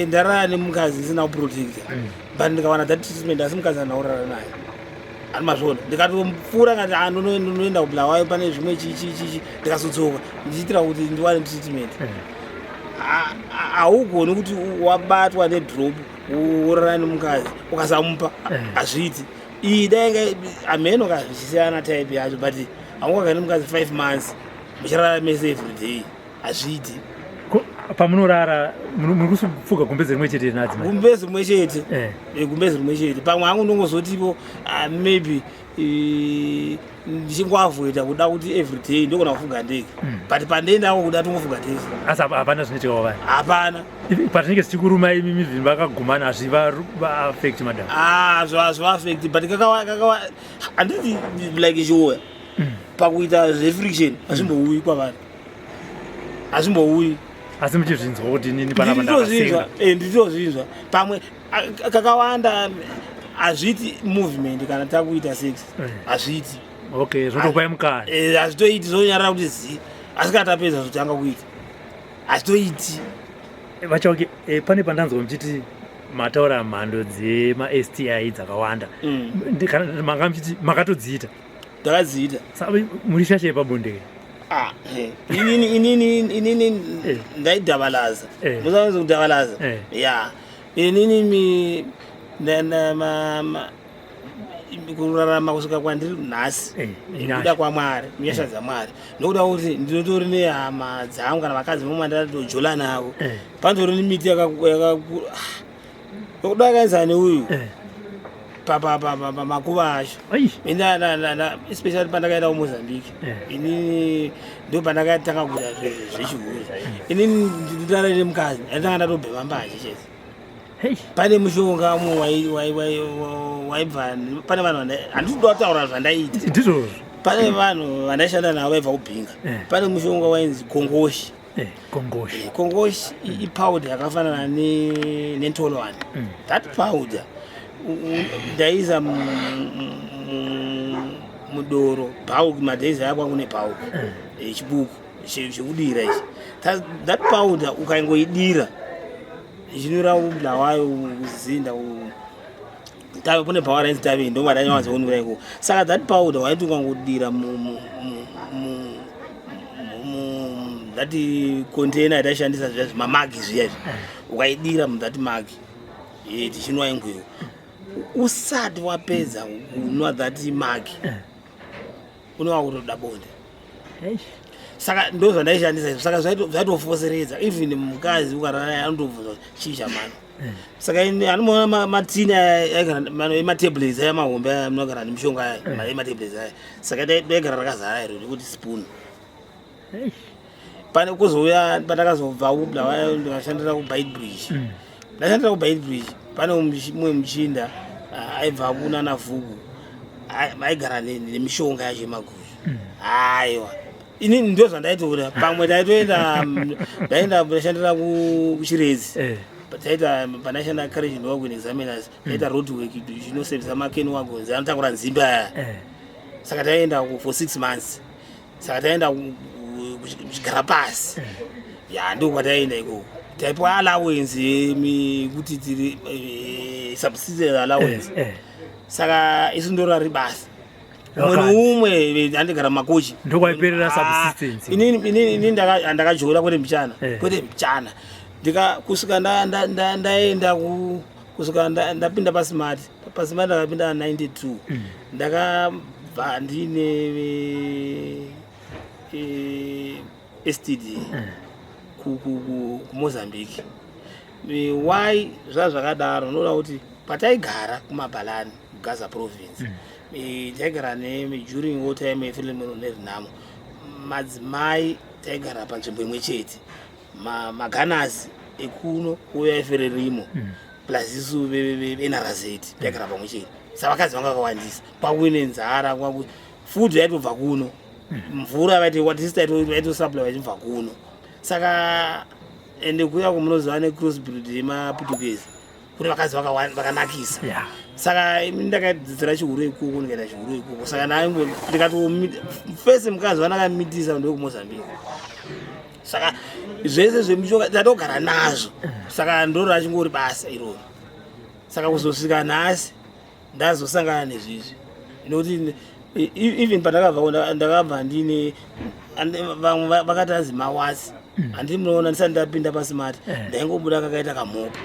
Ndarara nemukadzi isina kuprotecta, but ndikawana that treatment, asi mukadzi andaurara naye ani mazvona. Ndikatopfuura kati, "Ah, ndinoenda kuBulawayo, pane zvimwe chichi chichi." Ndikazodzoka ndichiitira kuti ndiwane treatment. Haugoni kuti wabatwa nedrop worara nemukadzi ukasamupa. Hazviiti. Iyi dainga amheno kazvichisiyana type yacho, but haungagari nemukadzi 5 months muchirara mese every day, hazviiti. Pamunorara muri kufuga gumbeze rimwe chete nadzimai? Gumbezi rimwe chete. Gumbezi rimwe chete. Pamwe hangu ndongozotipo, ah, maybe ndichingoavoida kuda kuti everyday ndogona kufuga ndege, but pandiendako kuda tongofuga tese. Asi hapana zvinoitika kwavari? Hapana. Patinenge tichikuruma imi mivhini vakagumana, hazviva-affect madam? Ah, zvaafect, but kakawa handiti like chiuya pakuita zvefriction, hazvimbouyi kwavari, hazvimbouyi. Asi muchizvinzwa kuti inini panapa Nditozvinzwa. ndakasenga? Nditozvinzwa pamwe. Kakawanda hazviiti movement kana takuita sex. Hazviiti. Okay, zvotopai mukana. Hazvitoiti, zvonyarara kuti zi, asi kana tapedza zvotanga kuita, hazvitoiti. VaChauke, pane pandanzwa muchiti mataura mhando dzemaSTI dzakawanda. Kana manga muchiti makatodziita? Ndakadziita. Saka muri shasha yepabonde? Ah, inini ndaidhavalaza. Musaanzi kudhavalaza. Ya, inini kurarama kusvika kwandiri nhasi, Inyasha. nekuda kwaMwari, nyasha dzaMwari, nokuda kuti ndinotori nehama dzangu kana vakadzi vamwe vandatojola navo. Panotori nemiti nokuda yakaenzana neuyu pamakuva acho. Especially pandakaenda kuMozambique. Inini ndo pandakatanga kuita zvechihure. Inini nditara nemukadzi, ndatanga ndatobhema mbanje chete. Pane mushonga umwe waibva, pane vanhu handisi kuda kutaura zvandaita. Ndizvozvo. Pane vanhu vandaishanda navo vaibva kuBinga. Pane mushonga wainzi kongoshi. Kongoshi. Kongoshi ipowder yakafanana nentolwane. That powder ndaiisa mudoro bhauki. Madays aya kwangu nebhauki, chibuku chekudira ichi. That powder ukaingoidira ichinwira kuBulawayo, kuzinda kune bhawa rainzi Taveni, ndo madanyawanzoonwira ikoko. Saka that powder waiti ukangodira that container yataishandisa zviya, zvimamagi zviya izvi, ukaidira muthat mug, tichinwa ingweyo, usati wapedza kunwa that mug, unova kutoda bonde. Saka ndo zvandaishandisa izvo. Saka zvaitofoseredza. Even mukadzi ukarara naye anotobvunza kuti chii chamano. Saka ini anomuona matini aya ematablets aya mahombe aya munogara nemishonga aya ematablets aya. Saka daigara rakazara iro nekuti spoon. Pane kuzouya pandakazobva kuBulawayo, ndikashandira kuBeitbridge. Ndashandira kuBeitbridge, pane mumwe muchinda, ah, aibva kunana Vhuku, aigara nemishonga yacho yemaguyu. Aiwa, inini ndo zvandaitoda. Pamwe ndaitoenda, ndaenda ndashandira kuChiredzi. Taita pandaishanda carriage and wagon examiners, taita road work chinosevisa macan wagons anotakura nzimbe aya. Saka taenda for 6 months. Saka taenda kuchigara pasi, ya, ndo kwataenda ikoko. Taipiwa allowance yekuti tiri subsistence allowance. Saka isu ndorari basa umwe neumwe andigara makochi. Ndokwaiperera Ah, subsistence. Inini ndakajola kwete mbichana. Kwete mbichana. Ndika kusvika ndaenda kusvika ndapinda paSmart. PaSmart ndakapinda 92. Ndakabva ndine STD kuMozambique. Why zvaa zvakadaro? Unoona kuti pataigara kuMabhalani, kuGaza Province, taigara during war time yeFrelimo neRenamo, madzimai taigara panzvimbo imwe chete. Maganasi ekuno kuuya eFrelimo plus isu veNRZ taigara pamwe chete. Saka vakadzi vanga vakawandisa, kwakuine nzara, kwaku food yaitobva kuno, mvura vaitosupply vachibva kuno. Saka Ende kuya kumunoziva necross breed yemaputukezi kune vakadzi vakanakisa. Saka ini ndakadzidzira chihure ikoko, ndikaita chihure ikoko. Saka ndikati fese mukadzi vandakamitisa ndewekumozambique. Saka zvese zvemuchoka tatogara nazvo. Saka ndoro rachingori basa iroro. Saka kuzosvika nhasi ndazosangana nezvizvi, nokuti even pandakabva ndakabva ndine vamwe vakati azi mawasi. Handii munoona ndisati ndapinda pasimati, ndaingobuda kakaita kamhopo.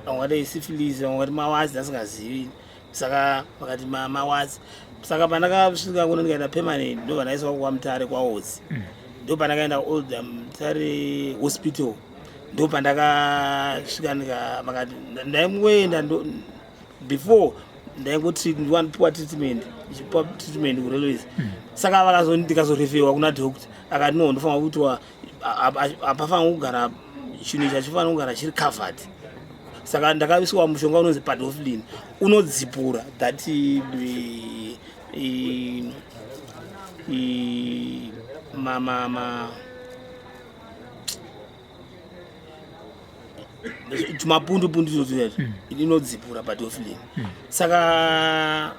Vamwe vakati syphilis, vamwe vakati mawasi, ndasingazivi. Saka vakati mawasi. Saka pandakasvika kuno ndikaita permanent, ndobva ndaiswa kwaMutare kwaOdzi. Ndo pandakaenda Old Mutare Hospital, ndo pandakasvika vakati ndaingoenda before ndaingopiwa treatment, ichipiwa treatment kurailways. Saka ndikazorefewa kuna doctor, akati no, ndofanira kuitwa, hapafanira kugara chinhu ichi, hachifanira kugara chiri covered. Saka ndakaiswa mushonga unonzi podophyllin, unodzipura that ma ma ma tumapundu pundu tunotuya, inodzipura podophyllin. Saka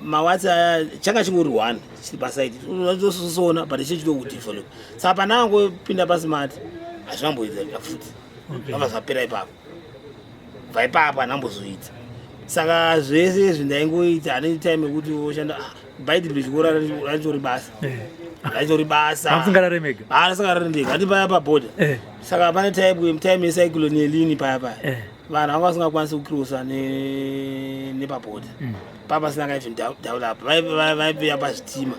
mawatsi aya changa chingori one chiri pasaidi tososona, but iche chitokudevelop. Saka panangopinda pasimati hazvinamboita futi. Zvabva zvapera ipapo. Kubva ipapo handambozoita. Saka zvese izvi ndaingoita ane time yekuti woshanda Beitbridge kora raitori basa. Raitori basa. Musingarare mega? Asingarare ndega, hati paya pabhodha. Saka pane time yecyclone yelini paya paya. Vanhu vanga vasingakwanisi kucrossa nepabhodha. Papa pasina even develop, vaiuya pazvitima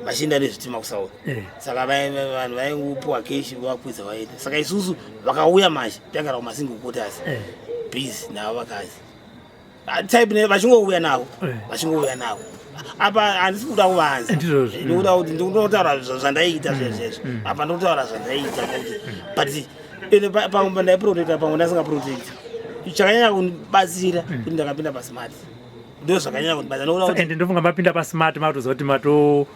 vachienda nezvitima kuSouth. Saka vanhu vaingopiwa cash vakwidza vaenda. Saka isusu vakauya manje tagara kumasingle quarters, busy navo vakadzi. Type vachingouya navo. Vachingouya navo. Apa handisi kuda kuvanza. Ndizvozvo. Ndikuda kuti ndikutaura zvandaita zvezvezvo. Apa ndikutaura zvandaita kuti, but ende pamwe ndaiprotecta, pamwe ndasingaprotecta. Chakanyanya kundibatsira kuti ndakapinda pasmart, ndo zvakanyanya kundibatsira nokuda kuti Ende ndofunga mapinda pasmart matoziva kuti mato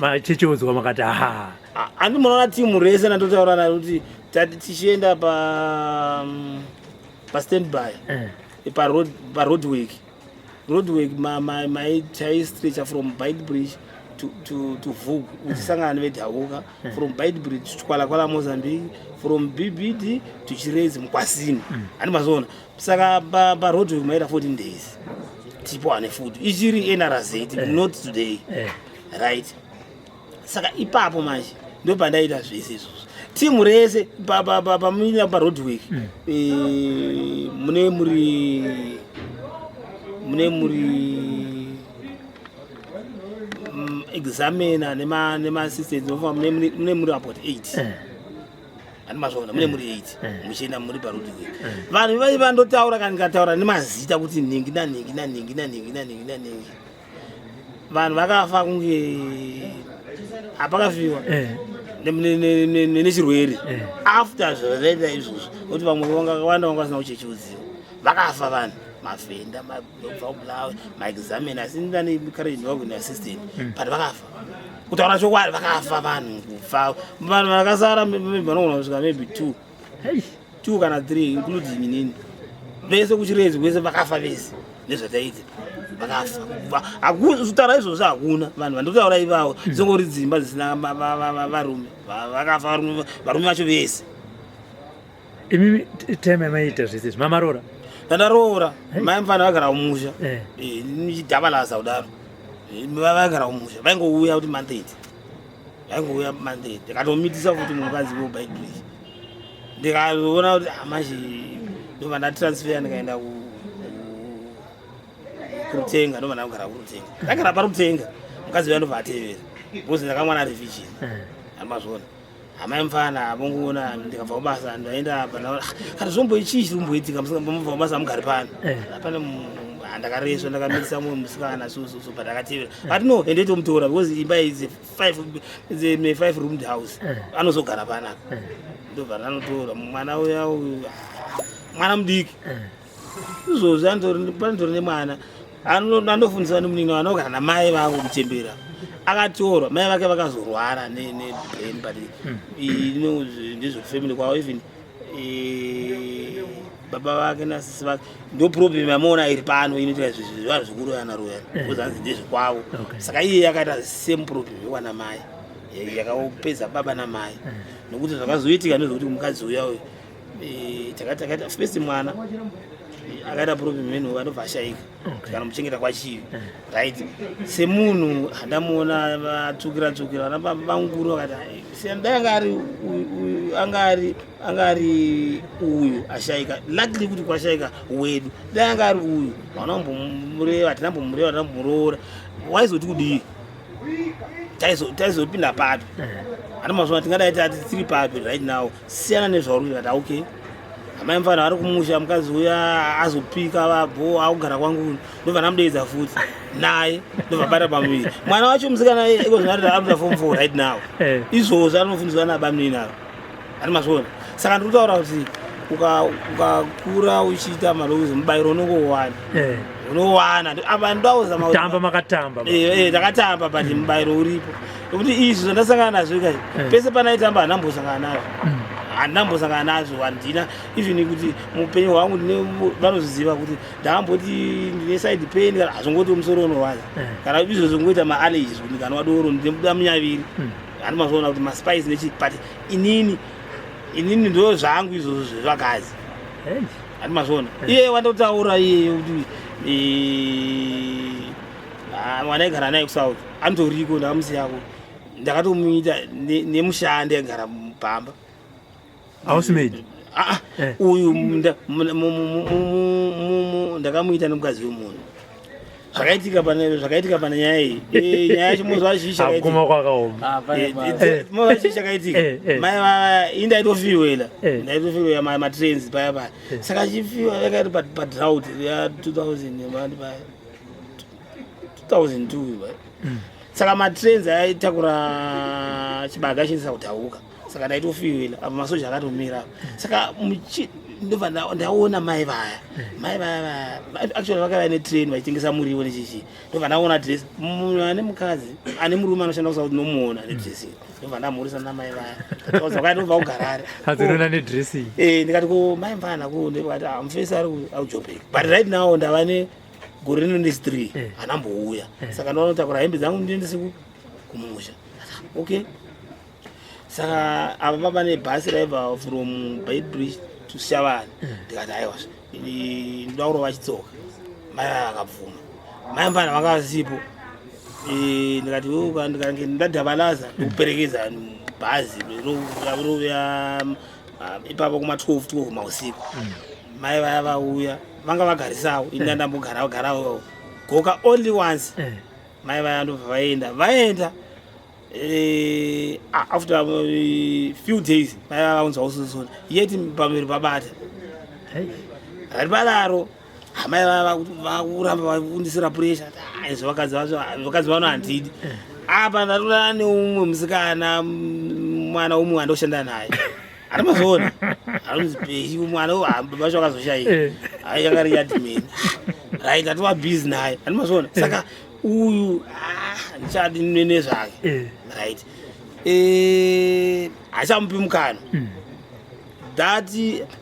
machecheudzwa, makati aha. Handi munoona timu rese nandotaura nayo kuti tati tichienda pa standby paroadwork, roadwork taistretcha from Beitbridge to Vug, uchisangana nevedhauka from Beitbridge to Chikwalakwala, Mozambique, from BBD to Chiredzi, Mukwasini. Handi mazoona? Saka paroadwork maita 14 days tipo ane food ichiri NRZ, not today. Right, saka ipapo manje ndo pandaita zvese izvozvo. Timu rese pamuina paroadwork, mune muri examiner nemaassistants, mune muri about eight. Handi mazvaona? Mune muri eight. Muchienda muri paroadwork. Vanhu vai vandotaura kana ndikataura nemazita kuti nhingi nanhingi nanhingi nanhingi nanhingi nanhingi, vanhu vakafa kunge hapakafiwa nechirwere. After zvavaita izvozvo, nokuti vamwe vakawanda vanga vasina kuchechiudziwa, vakafa vanhu, mavhenda mabva kubulawe, maexaminer, asi ndane courage neassistant, but vakafa. Kutaura chokwadi, vakafa vanhu. Kufa vanhu vakasara maybe vanogona kusvika maybe two, two kana three, including inini. Vese kuChiredzi kwese vakafa vese nezvataita, vakafa. Kutaura izvozvo hakuna vanhu vandotaura ivavo, dzingori dzimba dzisina varume. Vakafa varume vacho vese. Imimi time yamaiita zvese izvi mamarora? Ndandaroora. Mai mufana vagara kumusha. Nichidhavalaza kudaro. Vagara kumusha, vaingouya kuti month, vaingouya month. Ndikatomitisa futi mukadzi weBeitbridge, ndikazoona kuti manje ndobva ndatransfer, ndikaenda kuRutenga. Ndobva ndakugara kuRutenga, ndagara paRutenga. Mukadzi uya ndobva atevera because ndakamwana revision. Amazvona hamai mufana vongoona ndikabva kubasa ndaenda apa, ndaona, "Ah, kana zvomboichii chiri kumboitika? Mubva kubasa mugari pano." Pane ndakareswa, ndakamitisa mumwe musikana so so so, but akatevera. But no, ende tomutora because imba is a five roomed house. Anozogara panapa. Ndobva ndanotora mwana uya uyu, mwana mudiki. Izvozvi panotori nemwana anofundiswa nemunini, anogara namai vavo kuchembera. Akatorwa, mai vake vakazorwara nebrain, but ndezvefamily kwavo. Even baba vake nasisi vake, ndo problem yamuona iri pano inoita zvivanhu zvekuroyana royana, because hanzi ndezvekwavo. Saka iye yakaita same problem yekwana mai, yakapedza baba namai, nokuti zvakazoitika ndezvekuti mukadzi uya uyu, takaita first mwana, akaita problem yenhu, anobva ashayika. Kana muchengeta kwachivi, right? Semunhu handamuona vatsvukira tsvukira, vana banguru vakati, "Ai, dai anga ari anga ari uyu ashayika. Luckily kuti kwashayika wedu. Dai anga ari uyu, hauna kumbomureva, hatina mbomureva, hatina kumbomuroora, waizoti kudii? Taizopinda papi?" Handi mazuva tingadai tati tiri papi right now? Siyana nezvauri kuita. Kati okay, amai mufana vari kumusha, mukadzi uya azopika vabho akugara kwangu, ndobva ndamudeedza futi naye, ndobva bata pamuviri. Mwana wacho musikana iko zvino akuita form 4 right now. Izvozvo anofundiswa nabamunini avo, handi mazviona? Saka ndiri kutaura kuti ukakura uchiita malozi, mubayiro unongowana. Unowana apa ndauza. Tamba makatamba. Takatamba, but mubayiro uripo, nekuti izvi zvandasangana nazvo ikai, pese panaitamba handambosangana nazvo. Handambosangana nazvo, handina even kuti muupenyu hwangu ndine vanozviziva kuti ndakamboti ndine side pain, kana hazvongoti musoro unorwadza, kana izvo zvingoita maallergies, kuti ndikanwa doro ndinobuda munyaviri. Handi mazviona kuti maspice nechi, but inini ndo zvangu izvozvo zvezvakazi. Handi mazviona? Iye wandotaura iye kuti mwana aigara naye kuSouth anotoriko, ndakamusiyako, ndakatomuita nemushandi aigara mupamba. Housemaid. Ah, ah, uyu ndakamuita nemukadzi wemunhu. Zvakaitika pane nyaya iyi, nyaya yacho muzwa chii chakaitika? Akuma kwakaoma. Ah, pane Muzwa chii chakaitika? Mai vava, ini ndaitofiwela. Ndaitofiwela matrains paya paya. Saka chifiwa yakaita padrought ya 2000 mani paya, 2002 paya. Saka matrains aitakura chibaga achiendesa kudhauka, saka ndaitofiwela apa masoja akatomira apa. Saka ndobva ndaona mai vaya, mai vaya vaya actually vakauya netrain vachitengesa muriwo nechichi. Ndobva ndaona dress, munhu ane mukadzi ane murume anoshanda kuSouth, nomuona nedress iri. Ndobva ndamhurisa namai vaya, vakati ndobva kugarare. Hadzinoona nedress iyi. Ndikati ko mai mvana ku, ndikati, "Ah, mufesi ari kujobheka, but right now ndava negore rino nesi 3, handambouya. Saka ndinotakura hembe dzangu ndiendese kumusha." Okay, saka apa papa nebhasi raibva from Beitbridge to Shavani. Ndikati aiwa, ndoda kurova chitsoka. Mai vaya vakabvuma, mai mvana vanga vasipo. Ndikati wewe, ndikange ndadhabalaza ndikuperekedza bhazi rouya ipapo kuma 12 12 mausiku. Mai vaya vauya, vanga vagarisawo, ini ndambogara garawo goka only once. Mai vaya ndobva vaenda after few days mai vaya vaunzwa ususuna yeti pamuviri pabata. Rati padaro, amai vaya vakuramba vakundisira pressure. Izvo vakadzi vacho, vakadzi vano handidi. Apa ndatorana neumwe musikana, mwana umwe wandoshanda naye, ari mazoona anonzi Peshi. Mwana vacho akazoshayika. Ai, yanga ri yardman, right? Atova busy naye, andi mazoona? Saka uyu, ah, ndichadi nezvake. Right, hachamupi mukana. That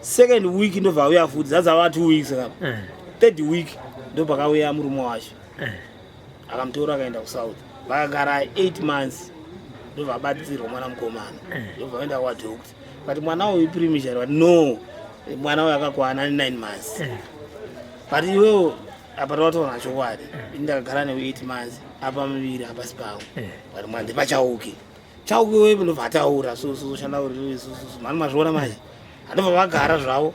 second week ndobva auya futi, zadzava 2 weeks kapa. Third week ndopakauya murume wacho. Akamutora akaenda kuSouth, vakagara 8 months, ndobva abatsirwa mwana mukomana. Ndobva vaenda kwadoctor, but mwana uyu premature. Vati no, mwana uyu akakwana, ane 9 months. But iwewo apa tawataura chokwadi, ini ndakagara newe 8 months, apa muviri hapasi pangu. But mwana ndipachauke chauke wewe. Ndobva ataura soshanda mani, mazviona manje? Handobva vagara zvavo.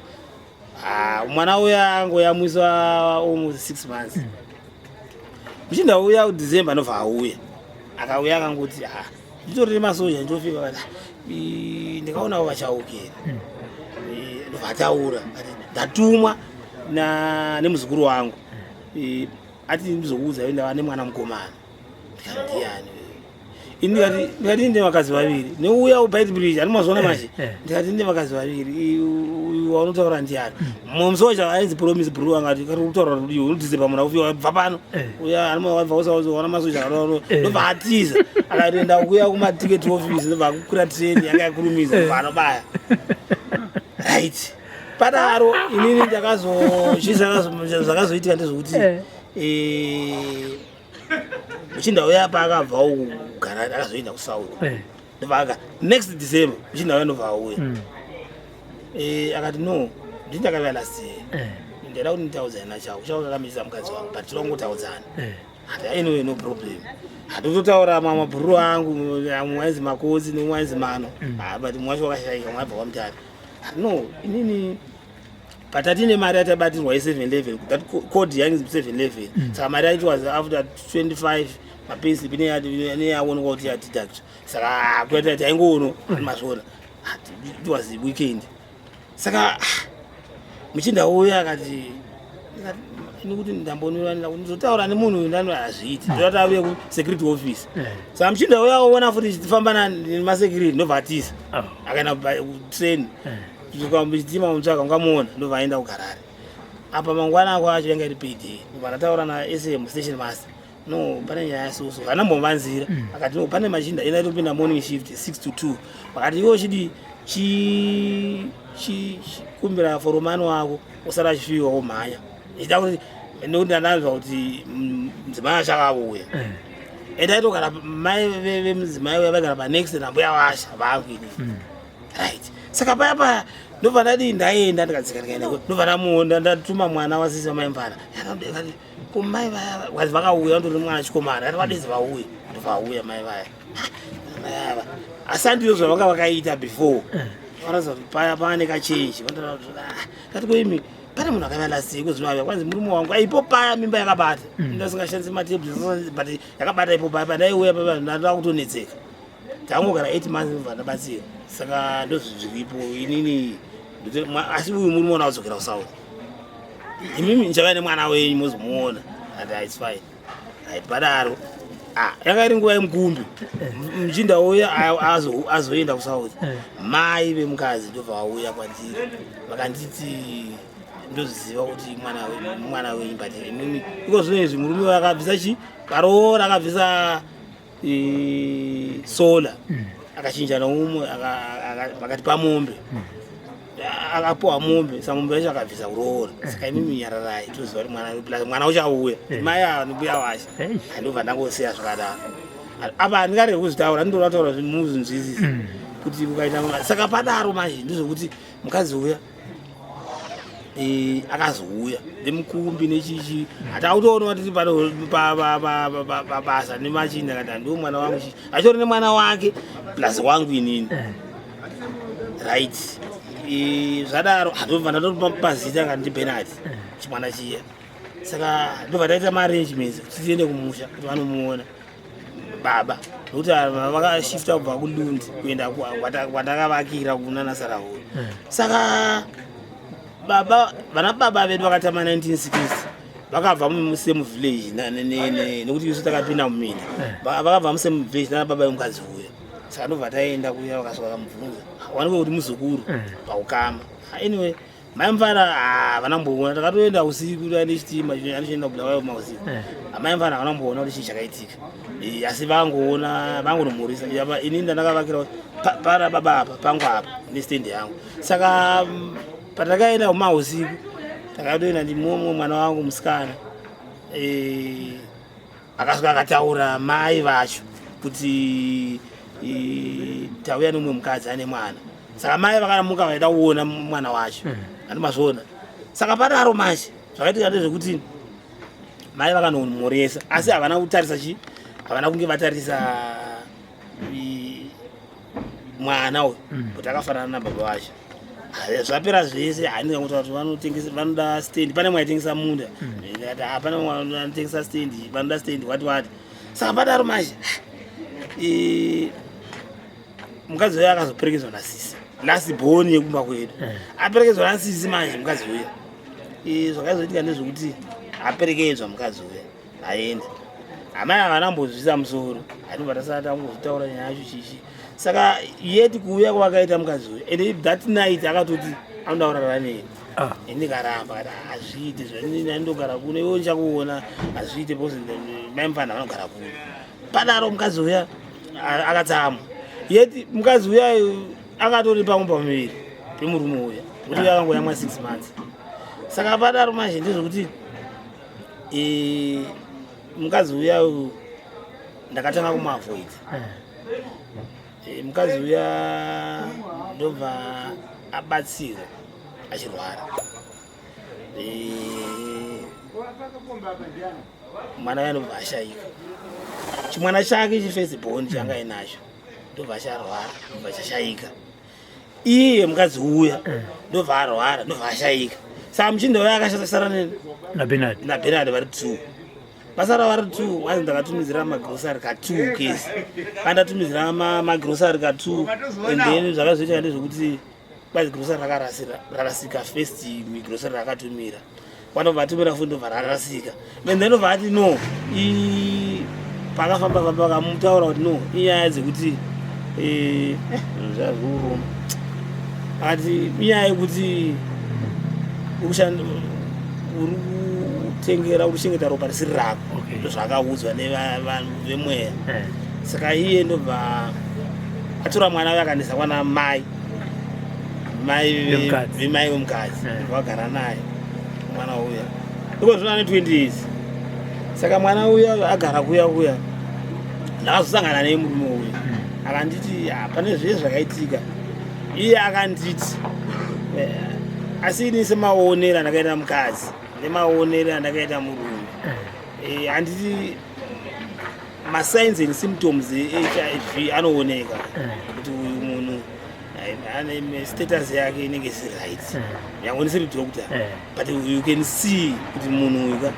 Ah, mwana uya angoyamwiswa almost 6 months. Muchinda uya December, anobva auya, akauya akangoti, "Ah, nditorere masoja." Nditofika vati, "Ndikaonawo vachaukera." Ndobva ataura ati, "Ndatumwa nemuzukuru wangu. Ati ndizokuudza ndava nemwana mukomana." Ndikati, "Ndiani?" Ini ndikati ndine vakadzi vaviri neuya uBeitbridge ani mazoona manje. Eh. Ndikati ndine vakadzi vaviri, uyu waunotaura ndiani? Mumwe musoja ainzi Promise Bru angati kari kutaura kuti iwe unodhize pamuna ufiwa bva pano. Uya ani wabva usaona masoja akadaro. Ndobva atiza akatoenda kuya kumaticket office, ndobva akukwira train yanga yakurumidza, ndobva anobaya. Right, padaro inini ndakazo chii zvakazoitika ndezvekuti muchinda uya paakabva uku kugara akazoenda kuSouth. Ndobva aka next December muchinda uya ndobva auya. Akati, "No, ndini ndakauya last year. Ndaida kuti nditaudzane nachavo chavo kakamisa mukadzi wangu, but tinongotaudzana." Ati, "Anyway, no problem." Hatototaura mamabhururu angu, amwe ainzi Makosi nemwe ainzi Mano. Ah, but mumwe wacho wakashaika, mumwe abva kwaMutare. Ati, "No, inini patatine mari yatabatirwa ye711, that code yainzi 711, saka mari yacho was after 25 mapayslip neyaonekwa kuti yadeduct, saka kuita taingono mazvona it was weekend." Saka muchinda uya akati, "Ini kuti ndambonura ndizotaura nemunhu uyu, ndano hazviiti, ndoda auye kusecurity office." Saka muchinda uya aona futi tichifamba nemasecurity, ndobva atiza. Akaenda kutrain, chitima mutsvaka ungamuona, ndobva aenda kugarare. Apa mangwana ako acho yanga iri payday, ndobva ndataura naSM, station master, "No, pane nyaya yasusu." Haana mbomvanzira. Akati, "No, pane machinda ina itopinda morning shift 6 to 2." Vakati, "Iwo chidi chikumbira foromani wako usati achifiwa womhanya." Ichida kuti nekuti ndandanzwa kuti mudzimai wacho akauya. Ende aitogara mai vemudzimai uya vaigara panext nambuya washa vangu ini. Right, saka paya paya ndobva ndadii, ndaenda ndikadzika ndikaenda, ndobva ndamuona, ndatuma mwana wasisi vamai mvana kumai vaya vazi vakauya, ndori mwana chikomana ati vadezi vauye, ndobva auya mai vaya. Mai ava asi handizvo zvavanga vakaita before, vanoziva kuti paya pane kachenji. Kati, "Koimi pane munhu akauya last year kuzvinovavya kwanzi murume wangu ipo paya mimba yakabata, ndasingashandisi matablets, but yakabata ipo paya pandaiuya paya ndanda kutonetseka, tangogara 8 months ndobva ndabatsira. Saka ndozviripo inini asi uyu murume ona kudzokera kuSouth, imimi ndichauya nemwana wenyu mozomuona." Ati, "It's fine." Right, padaro, ah, yanga iri nguva yemukumbi. Muchinda uya azoenda kuSouth, mai vemukadzi ndobva vauya kwandiri vakanditi, "Ndozviziva kuti mwana wenyu, but imimi iko zvino izvi murume akabvisa chi karoora, akabvisa solar, akachinja neumwe pakati pamombe, akapuwa mombe, saka mombe yacho akabvisa kuroora. Saka imimi nyararai, toziva kuti mwana plus mwana uchauya." Mai ava nembuya washa. Handobva ndangosiya zvakadaro. Apa handingaregi kuzvitaura, ndinoda kutaura muzvinzwisisi kuti ukaita. Saka padaro manje ndezvekuti mukadzi uya akazouya nemukumbi nechichi, hatautoona tiri pano pabasa nemachinda, kati handiwo mwana wangu chichi, achitori nemwana wake plus wangu inini. Right, zvadaro hatobva ndatopa zita ngati ndiBenard chimwana chiya. Saka ndobva taita maarrangements kuti tiende kumusha kuti vanomuona baba, nokuti vakashifta kubva kuLundi kuenda kwandakavakira kuna Nasarahuri. Saka baba, vana baba vedu vakatama 1960, vakabva musame village nekuti isu takapinda muminda. Vakabva musame village nana baba vemukadzi uya. Saka ndobva taenda kuya, vakasvika vakamubvunza, wanike kuti muzukuru paukama. Anyway, mai mufana havana kumboona. Takatoenda usiku nechitima anochienda kuBulawayo mausiku. Amai mufana havana kumboona kuti chii chakaitika. Asi vangoona vangonomhurisa. Apa ini ndandakavakira para baba apa pangu apa nestendi yangu. Saka patakaenda kumausiku takatoenda ndimomwe mwana wangu musikana. Akasvika akataura mai vacho kuti tauya nemumwe mukadzi ane mwana. Saka mai vakaramuka vaida kuona mwana wacho, andi mazviona. Saka padaro manje zvakaitika ndezvekuti mai vakanomhoresa, asi havana kutarisa chi havana kunge vatarisa mwana uyu kuti akafanana nababa vacho. Zvapera zvese, handingangotaura kuti vanotengesa, vanoda stand, pane mwe aitengesa munda. Ndikati, "Ah, pane mwe anotengesa stand, vanoda stand wati wati." Saka padaro manje mukadzi uyo akazoperekedzwa nasisi last born yekumba kwedu. Aperekedzwa nasisi manje mukadzi uya, zvakazoitika ndezvekuti aperekedzwa mukadzi uya aenda. Amai havana kumbozvisa musoro, hatibva tasara tangozvitaura nyaya yacho chichi. Saka yeti kuuya kwavakaita mukadzi uyu, and that night akatoti anoda kurara neni. Ini ndikaramba, kati hazviite zvanini, andogara kuno, iwe ndichakuona, hazviite because mai mufana vanogara kuno. Padaro mukadzi uya akatsamwa, yeti mukadzi uya akatori pamwe pamuviri pemurume uya, kuti uya akangoyamwa 6 months. Saka padaro manje ndezvekuti mukadzi uya ndakatanga kumuavoid. Mukadzi uya ndobva abatsirwa achirwara. Mwana uya ndobva ashayika, chimwana chake chifirst born changa inacho ndobva acharwara, ndobva chashayika. Iye mukadzi uya ndobva arwara, ndobva ashayika. Saka muchinda uya akasara naBenard. NaBenard vari two, vasara vari two. Wanzi ndakatumidzira magrosari ka2 kesi, pandatumidzira magrosari ka2, and then zvakazoitika ndezvekuti kwazi grosari rarasika. First grosari rakatumira, vanobva vatumira futi, ndobva rarasika. And then obva ati no, pakafamba famba vakamutaura kuti no, inyaya dzekuti zvazviuroma. Ati inyaya yekuti uri kutengera, uri kuchengeta ropa risiri rako. Ndozvaakaudzwa nevanhu vemweya. Saka iye ndobva atora mwana uyo, akandisa kwana mai mai Vemukadzi. Vemai vemukadzi. Vagara naye mwana uya iko zvino ane 20 years. Saka mwana uya agara kuya kuya, ndakazosangana naye murume uyu, akanditi, "Ah, pane zvese zvakaitika." Iye akanditi asi ini semaonero andakaita mukadzi nemaonero andakaita murume, handiti masigns and symptoms eHIV anooneka kuti uyu munhu ane status yake inenge isiri right. Yangu ndisiri doctor, but you can see kuti munhu uyu ka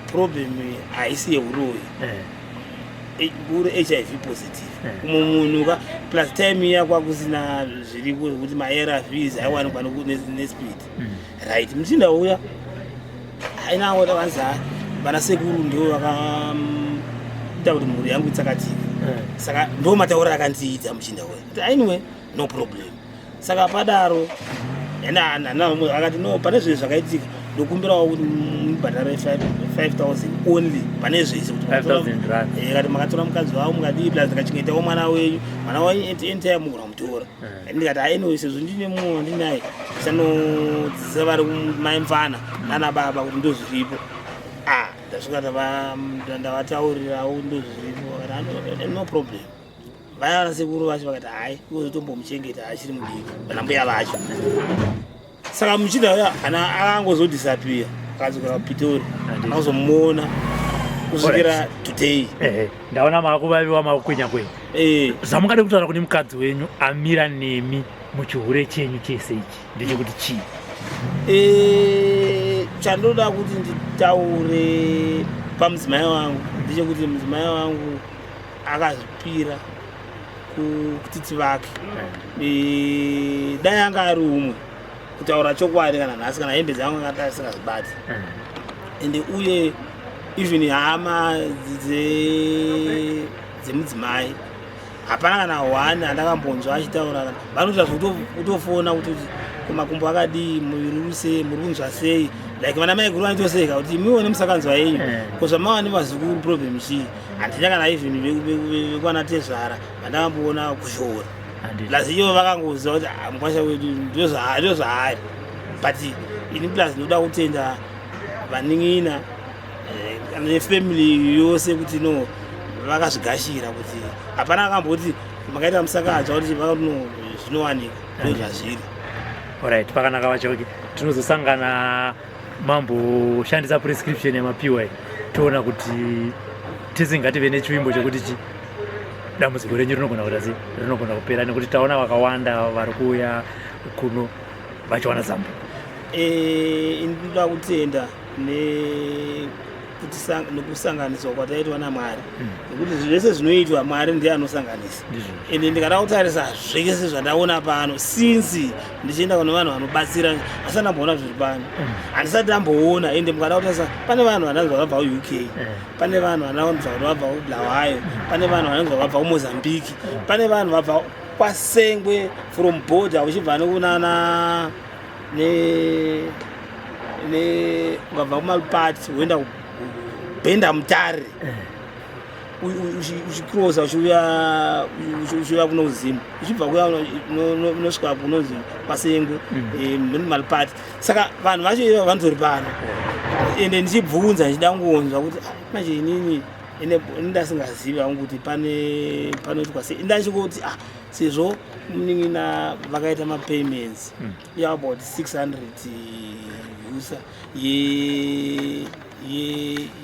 problem haisi yeuroyi, uri HIV positive. Umwe munhu ka, plus time iya kwakusina zviriko zvekuti maARVs aiwanikwa nespeed, right? Muchinda uya ainawo vanzi vana sekuru ndivo vakaita kuti mhuri yangu itsakatike. Saka ndo matauriro akandiita muchinda uya, kuti anyway, no problem. Saka padaro akati no, pane zvinhu zvakaitika, ndokumbirawo kuti mubhadhare 5000 only pane zvese, kuti 5000 rand. Kati makatora mukadzi wavo mukadii, plus ndikachengetawo mwana wenyu, mwana wenyu at any time mugona kumutora. Ndikati anyway, sezvo ndine mumwe wandinaye, ndichanodzidzisa vari mai mufana nana baba kuti ndozviripo. Ah, ndasvika ndavataurirawo ndozviripo, vakati, "Ah, no problem." Vaya vana sekuru vacho vakati hai, iwozotombomuchengeta achiri mudiki, vana mbuya vacho. Saka muchinda uya ana akangozodisappear, akadzokera kuPitori, akazomuona kusvikira today. Ehe, ndaona makuvaviwa, makukwenya kwenya. Zvamungade kutaura kune mukadzi wenyu amira nemi muchihure chenyu chese ichi ndechekuti chii? Chandoda kuti nditaure pamudzimai wangu ndechekuti mudzimai wangu akazvipira kuti tivake. Dai anga ari umwe, kutaura chokwadi, kana nhasi kana hembe dzangu anga asingazvibati. Ende uye even hama dzemudzimai hapana kana one andakambonzwa achitaura. Kana vanoita zvekutofona kutoti kumakumbo akadii, muviri uri sei, muri kunzwa sei, like vana mai guru vanotoseka kuti imiwo nemusakanzwa yenyu, ko zvamava nevazukuru, problem chii? Handina kana even vekwana tezvara vandakamboona kushora. Plus ivo vakangoziva kuti, "Ah, mukwasha wedu ndozvaari." But ini plus ndoda kutenda vanin'ina nefamily yose kuti no, vakazvigashira, kuti hapana akamboti makaita musakadzwa, kuti vakati no, zvinowanika, ndozvazviri. Alright, pakanaka vachoki. Tinozosangana mamboshandisa prescription yamapiwa iyi, toona kuti tese ngative nechivimbo chekuti chi dambudziko renyu rinogona kuita sei, rinogona kupera, nekuti taona vakawanda vari kuuya kuno vachiwana zambuko. Ini ndinoda kutenda nekuti Nekusanganiswa kwataitwa naMwari, nekuti zvese zvinoitwa, Mwari ndiye anosanganisa. Ende ndikada kutarisa zvese zvandaona pano since ndichienda kune vanhu vanobatsira, asati ndamboona zviri pano. Handisati ndamboona. Ende mukada kutarisa, pane vanhu vananzi vakabva kuUK, pane vanhu vananzi vabva kuBulawayo, pane vanhu vananzi vakabva kuMozambique, pane vanhu vabva kwaSengwe from border, uchibva nekunana ne ukabva kuMalupati woenda kubhenda Mutare, uchikrosa uchiuya kuno kuZimu, uchibva kuya unosvika kunonzi kwaSengwe, Malupati. Saka vanhu vacho ivo vanotori pano. Ende ndichibvunza, ndichida kungonzwa kuti, "Ah, manje inini ine ndasingazivi hangu kuti pane panoitwa sei." Ndachingoti, ah, sezvo munin'ina vakaita mapayments yeabout 600 USA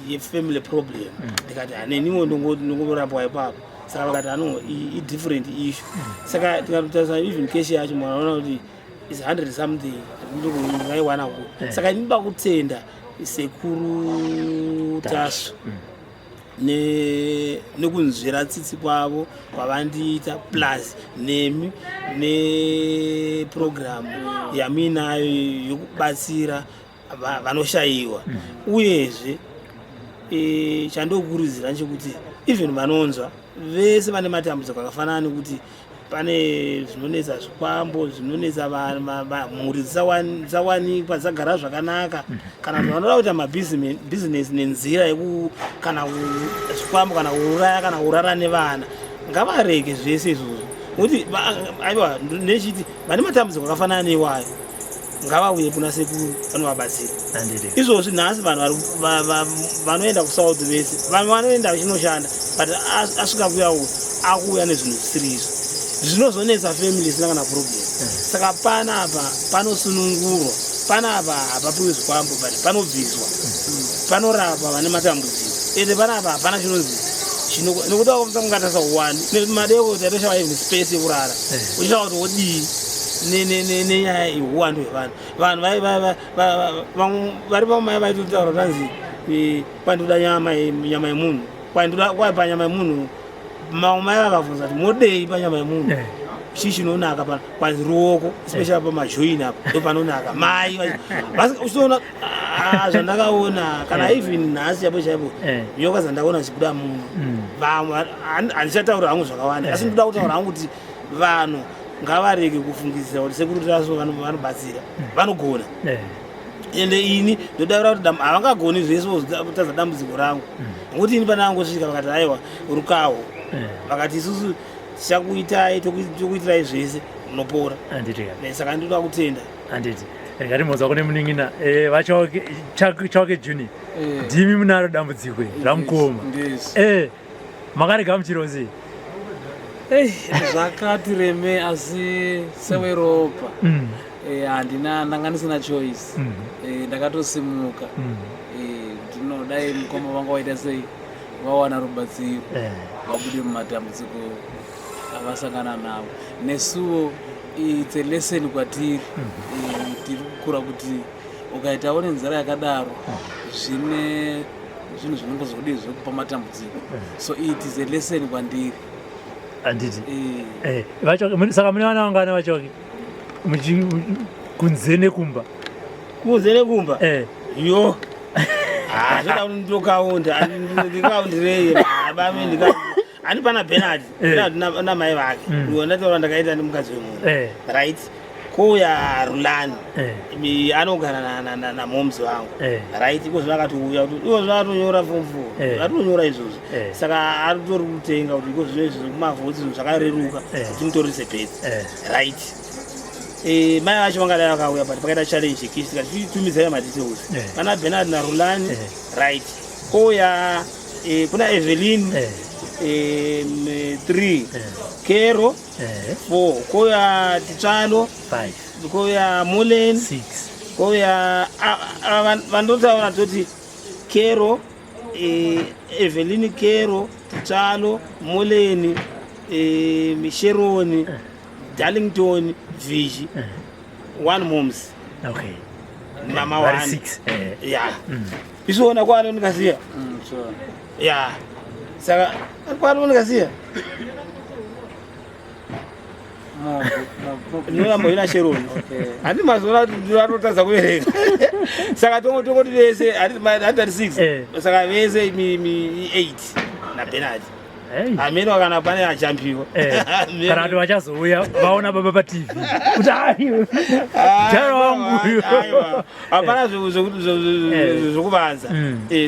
yefamily problem, ndikati haneniwo ndongorapwa ipapo. Saka vakati ano idifferent issue. Saka tikatotarisa even cash yacho, munoona kuti is 100 something ndaiwana ku. Saka inoda kutenda Sekuru Tasvu nekunzwira tsitsi kwavo kwavandiita, plus nemi neprogramu yamuinayo yokubatsira vanoshayiwa. Uyezve chandokurudzira ndechekuti even vanonzwa vese vane matambudziko akafanana nekuti pane zvinonetsa zvikwambo, zvinonetsa mhuri dzisawanikwa dzagara zvakanaka, kana kuti vanoda kuita mabhizinesi nenzira yeku kana zvikwambo, kana kuuraya, kana kurara nevana, ngavarege zvese izvozvo. Nokuti aiwa, nechiti vane matambudziko akafanana neiwayo ngavauye kuna sekuru, vanovabatsira. Izvozvi nhasi vanhu vanoenda kuSouth vese, vanhu vanoenda vachinoshanda, but asvika kuya uku akuuya nezvinhu zvisiri izvo, zvinozonetsa family isina kana problem. Saka panapa panosunungurwa, panapa hapapiwi zvikwambo, but panobviswa, panorapa vane matambudziko. Ende panapa hapana chinonzi nekuti ungatarisa uwani madeko taitoshava even space yekurara. Uchishava kuti wodii nenyaya yeuwandu hwevanhu. Vanhu vamwe vari pamai vaitotaura kuti anzi kwandoda nyama yemunhu, kwandoda kwai panyama yemunhu. Mamwe mai vakabvunza kuti modei panyama yemunhu? Chii chinonaka pa kwanzi ruoko, especially pamajoin apa ndo panonaka. Mai uchitoona, ah, zvandakaona kana even nhasi chaipo chaipo, nyoka dzandaona dzichibuda muno. Vamwe handichataura hangu zvakawanda, asi ndoda kutaura hangu kuti vanhu ngavarege kufungidzira kuti Sekuru Tasvu vanobatsira, vanogona. Ende ini ndodaura kuti havangagoni zvese kutadza dambudziko rangu, nokuti ini panangosvika vakati aiwa, rukaho. Vakati isusu tichakuitai, tokuitirai zvese, munopora. Handiti ka? Saka ndoda kutenda. Handiti, ngatimbodzwa kune munin'ina, vaChauke Chauke Junior. Ndimi munaro dambudziko iri ramukoma. Ndizvo. Makarega muchirozi? Ei, zvakati reme, asi seweropa handina, ndanga ndisina choice. Ndakatosimuka. Ndinodai mukoma vanga waita sei vawana rubatsiro, vabude mumatambudziko avasangana navo. Nesuwo it's a lesson kwatiri. Tiri kukura kuti ukaitawo nenzira yakadaro, zvine zvinhu zvinongozodii zvekupa matambudziko. So it is a lesson kwandiri. Handiti? VaChauke, saka mune vana vangana, vaChauke, kunze nekumba? Kunze nekumba? Yo, ah, zvoda kuti nditokaunda, ndikaundirei bami ani pana Bernard. Bernard namai vake. Uyo ndataura ndakaita nemukadzi wemunhu. Right, kouya Rulani. Anogara namoms vangu. Right, iko zvino akatouya kuti iko zvino atonyora form four. Atonyora izvozvo. Saka aritori kutenga kuti iko zvino izvi kumavhotsi zvinhu zvakareruka kuti mutorise bedzi. Right, mai vacho vangadai vakauya, but pakaita challenge yekishi, tikati titumidzai madetails. Pana Bernard naRulani. Right, kouya kuna Evelyn. 3, Kero 4, kouya Titsvalo 5, kouya Mulen 6, kouya vandotaura toti Kero, Evelyn, Kero, Titsvalo, Moleni, Sheroni, Darlington, Vishi, one moms. Mama Vari wani. 6. Ya, isuona kwano ndikasiya. Ya, saka kwano ndikasiya ndinoramba ina Sheroni. Handi mazuva atotadza kuverenga, saka tongoti vese handitati 6. Saka vese mi 8 naBenard. Hameno kana pane achampiwa. Kana kuti vachazouya vaona baba paTV kuti aiwe mudhara wangu uyu. Hapana zvokuvanza.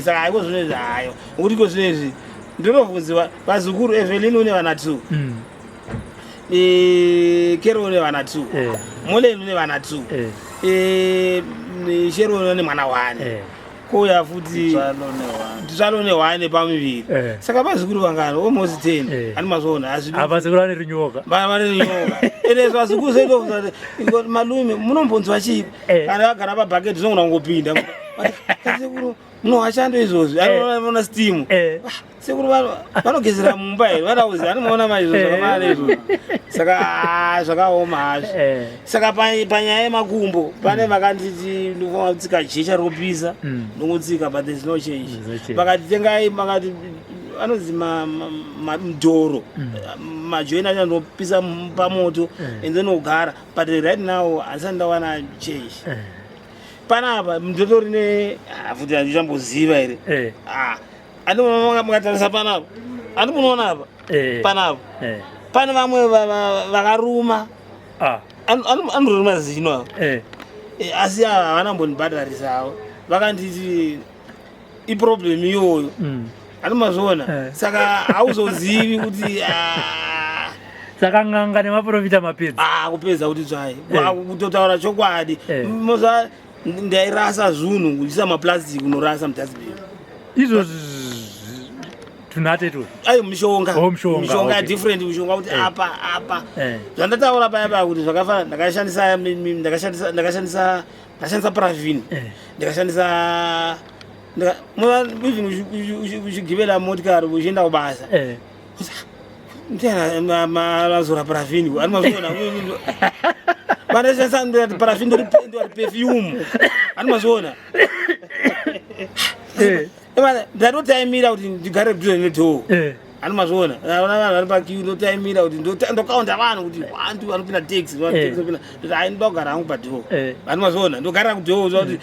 Saka haiko zvinezvi, hayo ngokuti iko zvinezvi ndinobvunziwa vazukuru. Evelyn une vana 2. Kero une vana 2. Moleni une vana 2. Sharon une mwana 1. Kouya futi Tsvalo une 1 pamuviri. Saka vazukuru vangani? Almost 10. Ani mazvoona hazvidi. Vazukuru vane runyoka. Vane runyoka, ende vazukuru seitokuti malume munombonzwa chii? Kana vagara pabhaketi zvinogona kungopinda. Sekuru munohashando izvozvi, anoona steam. Sekuru vanogezera mumba here? Vada anomaona maizvo zvakafanana neizvozvo. Saka zvakaoma hazvo. Saka panyaya yemakumbo pane vakanditi ndinofanira kutsika jecha ropisa. Ndongotsika, but there's no change. There's no change. Vakati tengai, makati anonzi mudhoro, majoini acho andopisa pamoto. And then ogara, but right now handisati ndawana change. Panapa ndotori ne futi handichamboziva here. Andi mukatarisa panapa, andi munoona apa? Panapa pane vamwe vakaruma. Anoruma zino ava. Asi ava havana mbondibhadharisawo, vakanditi iproblem iyoyo. Andi mazviona? Saka hauzozivi kuti Saka n'anga nemaprofita mapedza. Kupedza kuti tsvai. Kutotaura chokwadi, moza ndairasa zvinhu kuisa maplastic, unorasa mudustbin. Izvo tunate tu. Ayo mishonga. Oh, mishonga, mishonga. Different mishonga kuti apa apa. Zvandataura paya paya kuti zvakafanana, ndakashandisa ndakashandisa paraffin. Ndakashandisa even uchigivela motikari uchienda kubasa. Ndiana azora paraffin, ani mazviona? Vandashandisa ndati paraffin ndori perfume, ani mazviona? Ndatotaimira kuti ndigare dhuze nedhoo. Ani mazviona? Ona vanhu vari paqueue, ndotaimira kuti ndokaunda vanhu kuti vantu vanopinda taxi. Ndoti hai, ndoda kugara hangu padhoo. Ani mazviona? Ndogarira kudhoo kuti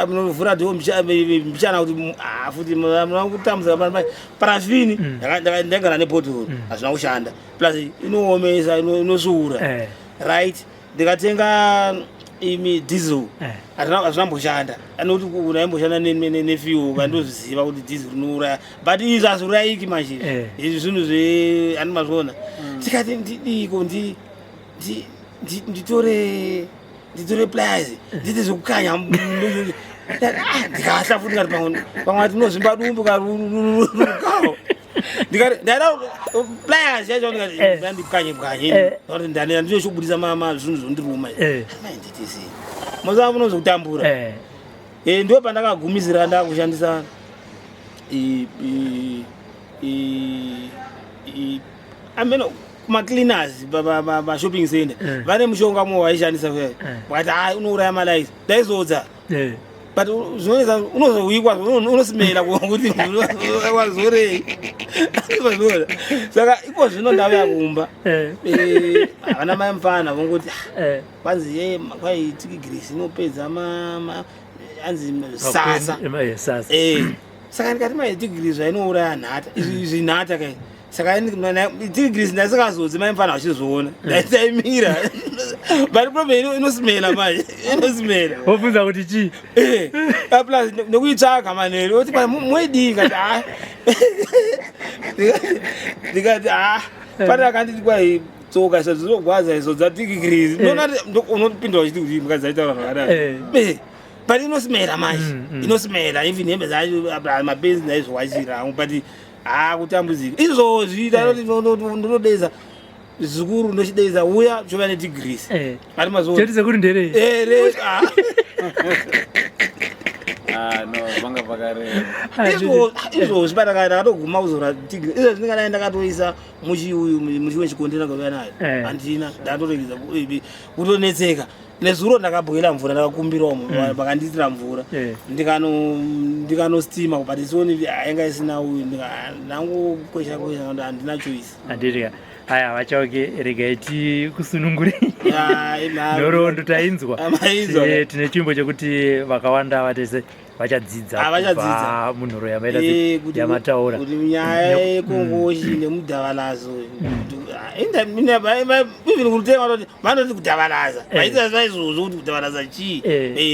munovhura dhoo mbichana kuti futi munakutambudza paraffin. Ndagara nebhotoro, hazvina kushanda, plus inoomesa, inosvuura. Right, ndikatenga imi diesel. Hazvinamboshanda, anokuti unaimboshanda nefuel, kandozviziva kuti diesel rinouraya, but izvi hazviurayiki manje. Izvi zvinhu zve ani mazviona? Tikati ndidiko nditore pliers, ndiite zvekukanya. Ndikahla futi, ndikati pamwe ati unozvimba dumbu karukawo. Ndikati ndaida pliers yacho, ndikati ndikanye bwanye. Ndinochobudisa zvinhu zvondiruma. Nditisi mozava munozokutambura. Ndo pandakagumisira ndakushandisa ameno kumacleaners pashopping center. Vane mushonga mumwe waishandisa, vakati hai, unouraya malice. Ndaizodza. But zvinoita unozowikwa, unosimela kuti wazorei vazora. Saka iko zvino ndauya kumba. Havana mai mufana vongoti kwanzi ye kwai tigirisi inopedza anzi sasa. Sasa. Saka ndikati mai, tigirisi zvainouraya nhata izvi nhata kai. Saka tigirisi ndasingazodzi, mai mufana vachizviona, ndaitaimira, but problem inosimela manje, inosimela. Wobvunza kuti chii? Plus nekuitsvaga manheru oti moidii, kati a, ndikati a, pane akanditi kwai tsoka izvo dzinogwadza izvo dzatigirisi. Unopinda uchiti kuti mukadzi aitaura zvakadai. But inosimera manje. Inosimera, even hembe dzacho mapenzi ndaizviwachira hangu, but hakutambudzika izvozvi. Ndinodeza zvikuru, ndochideza uya chova netigirisi. Ari mazuva Cheti sekuri nderei? Ere. Ah, no, vanga vakareba. Izvozvi ndakatoguma kuzora tigirisi izvo ndingadai ndakatoisa muchiuyu muchimwe chikontena kauya nayo. Handina, ndakatoregedza kutonetseka. Nezuro ndakabhoila mvura, ndakakumbirawo vakandiitira mvura. Ndikanostima, but isioni yanga isina uyu, ndangokwesha kwesha, handina choice. Handiti aya vaChauke, regai tikusunungure. Nhoroondo tainzwa. Amainzwa. Tine chimbo chekuti vakawanda vatese vachadzidza Ah, vachadzidza. kubva munhoro yamaita yamataura. Kuti nyaya yekongoshi nemudhavalazo, even kurutenga vanoti vanoti kudhavalaza, vaita saizvozvo kuti kudhavalaza chii?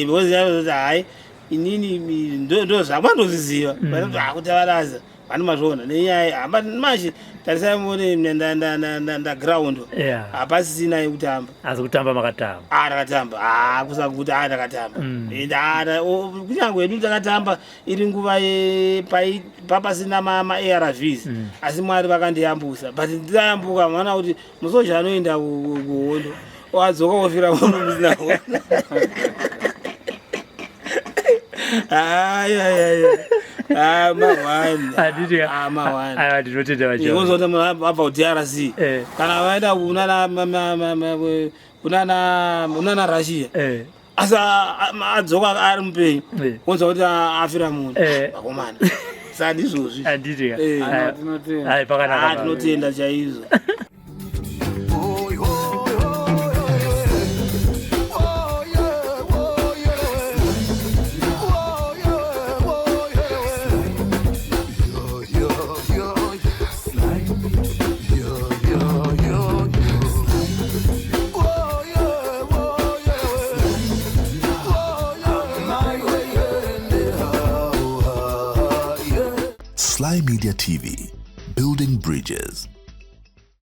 Because yaizoti hai, inini ndo zvamandozviziva. Vanoti ha, kudhavalaza vanomazviona nenyaya hamba manje. Tarisai muone ndaground, hapasisina yekutamba. Asi kutamba makatamba. Ah, takatamba. Ah, kusakuti, ah, takatamba. Ende, ah, kunyange hedu takatamba iri nguva papasina ma-ARVs, asi Mwari vakandiyambusa. But ndayambuka, maona kuti musoja anoenda kuhondo wadzoka wofira muno musina hondo. Ayayaya, mahwani. Handiti Ah, mahwani. Aiwa, ndinotenda vaChauke. Kuzoti munhu abva kuDRC, kana vaenda kunana Russia, asi adzoka ari mupenyu, wonzwa kuti afira munhu. Vakomana, saka ndizvozvi. Handiti ka? Ano, tinotenda. Ai, pakanaka. Ah, tinotenda chaizvo. Oh, oh, oh, yeah, oh, yeah. Oh, yeah, oh, yeah. Yeah, yeah, yeah. Yeah, yeah, yeah, yeah. Oh, yeah, oh, yeah. Oh, yeah, my way, yeah. Sly Media TV, building bridges.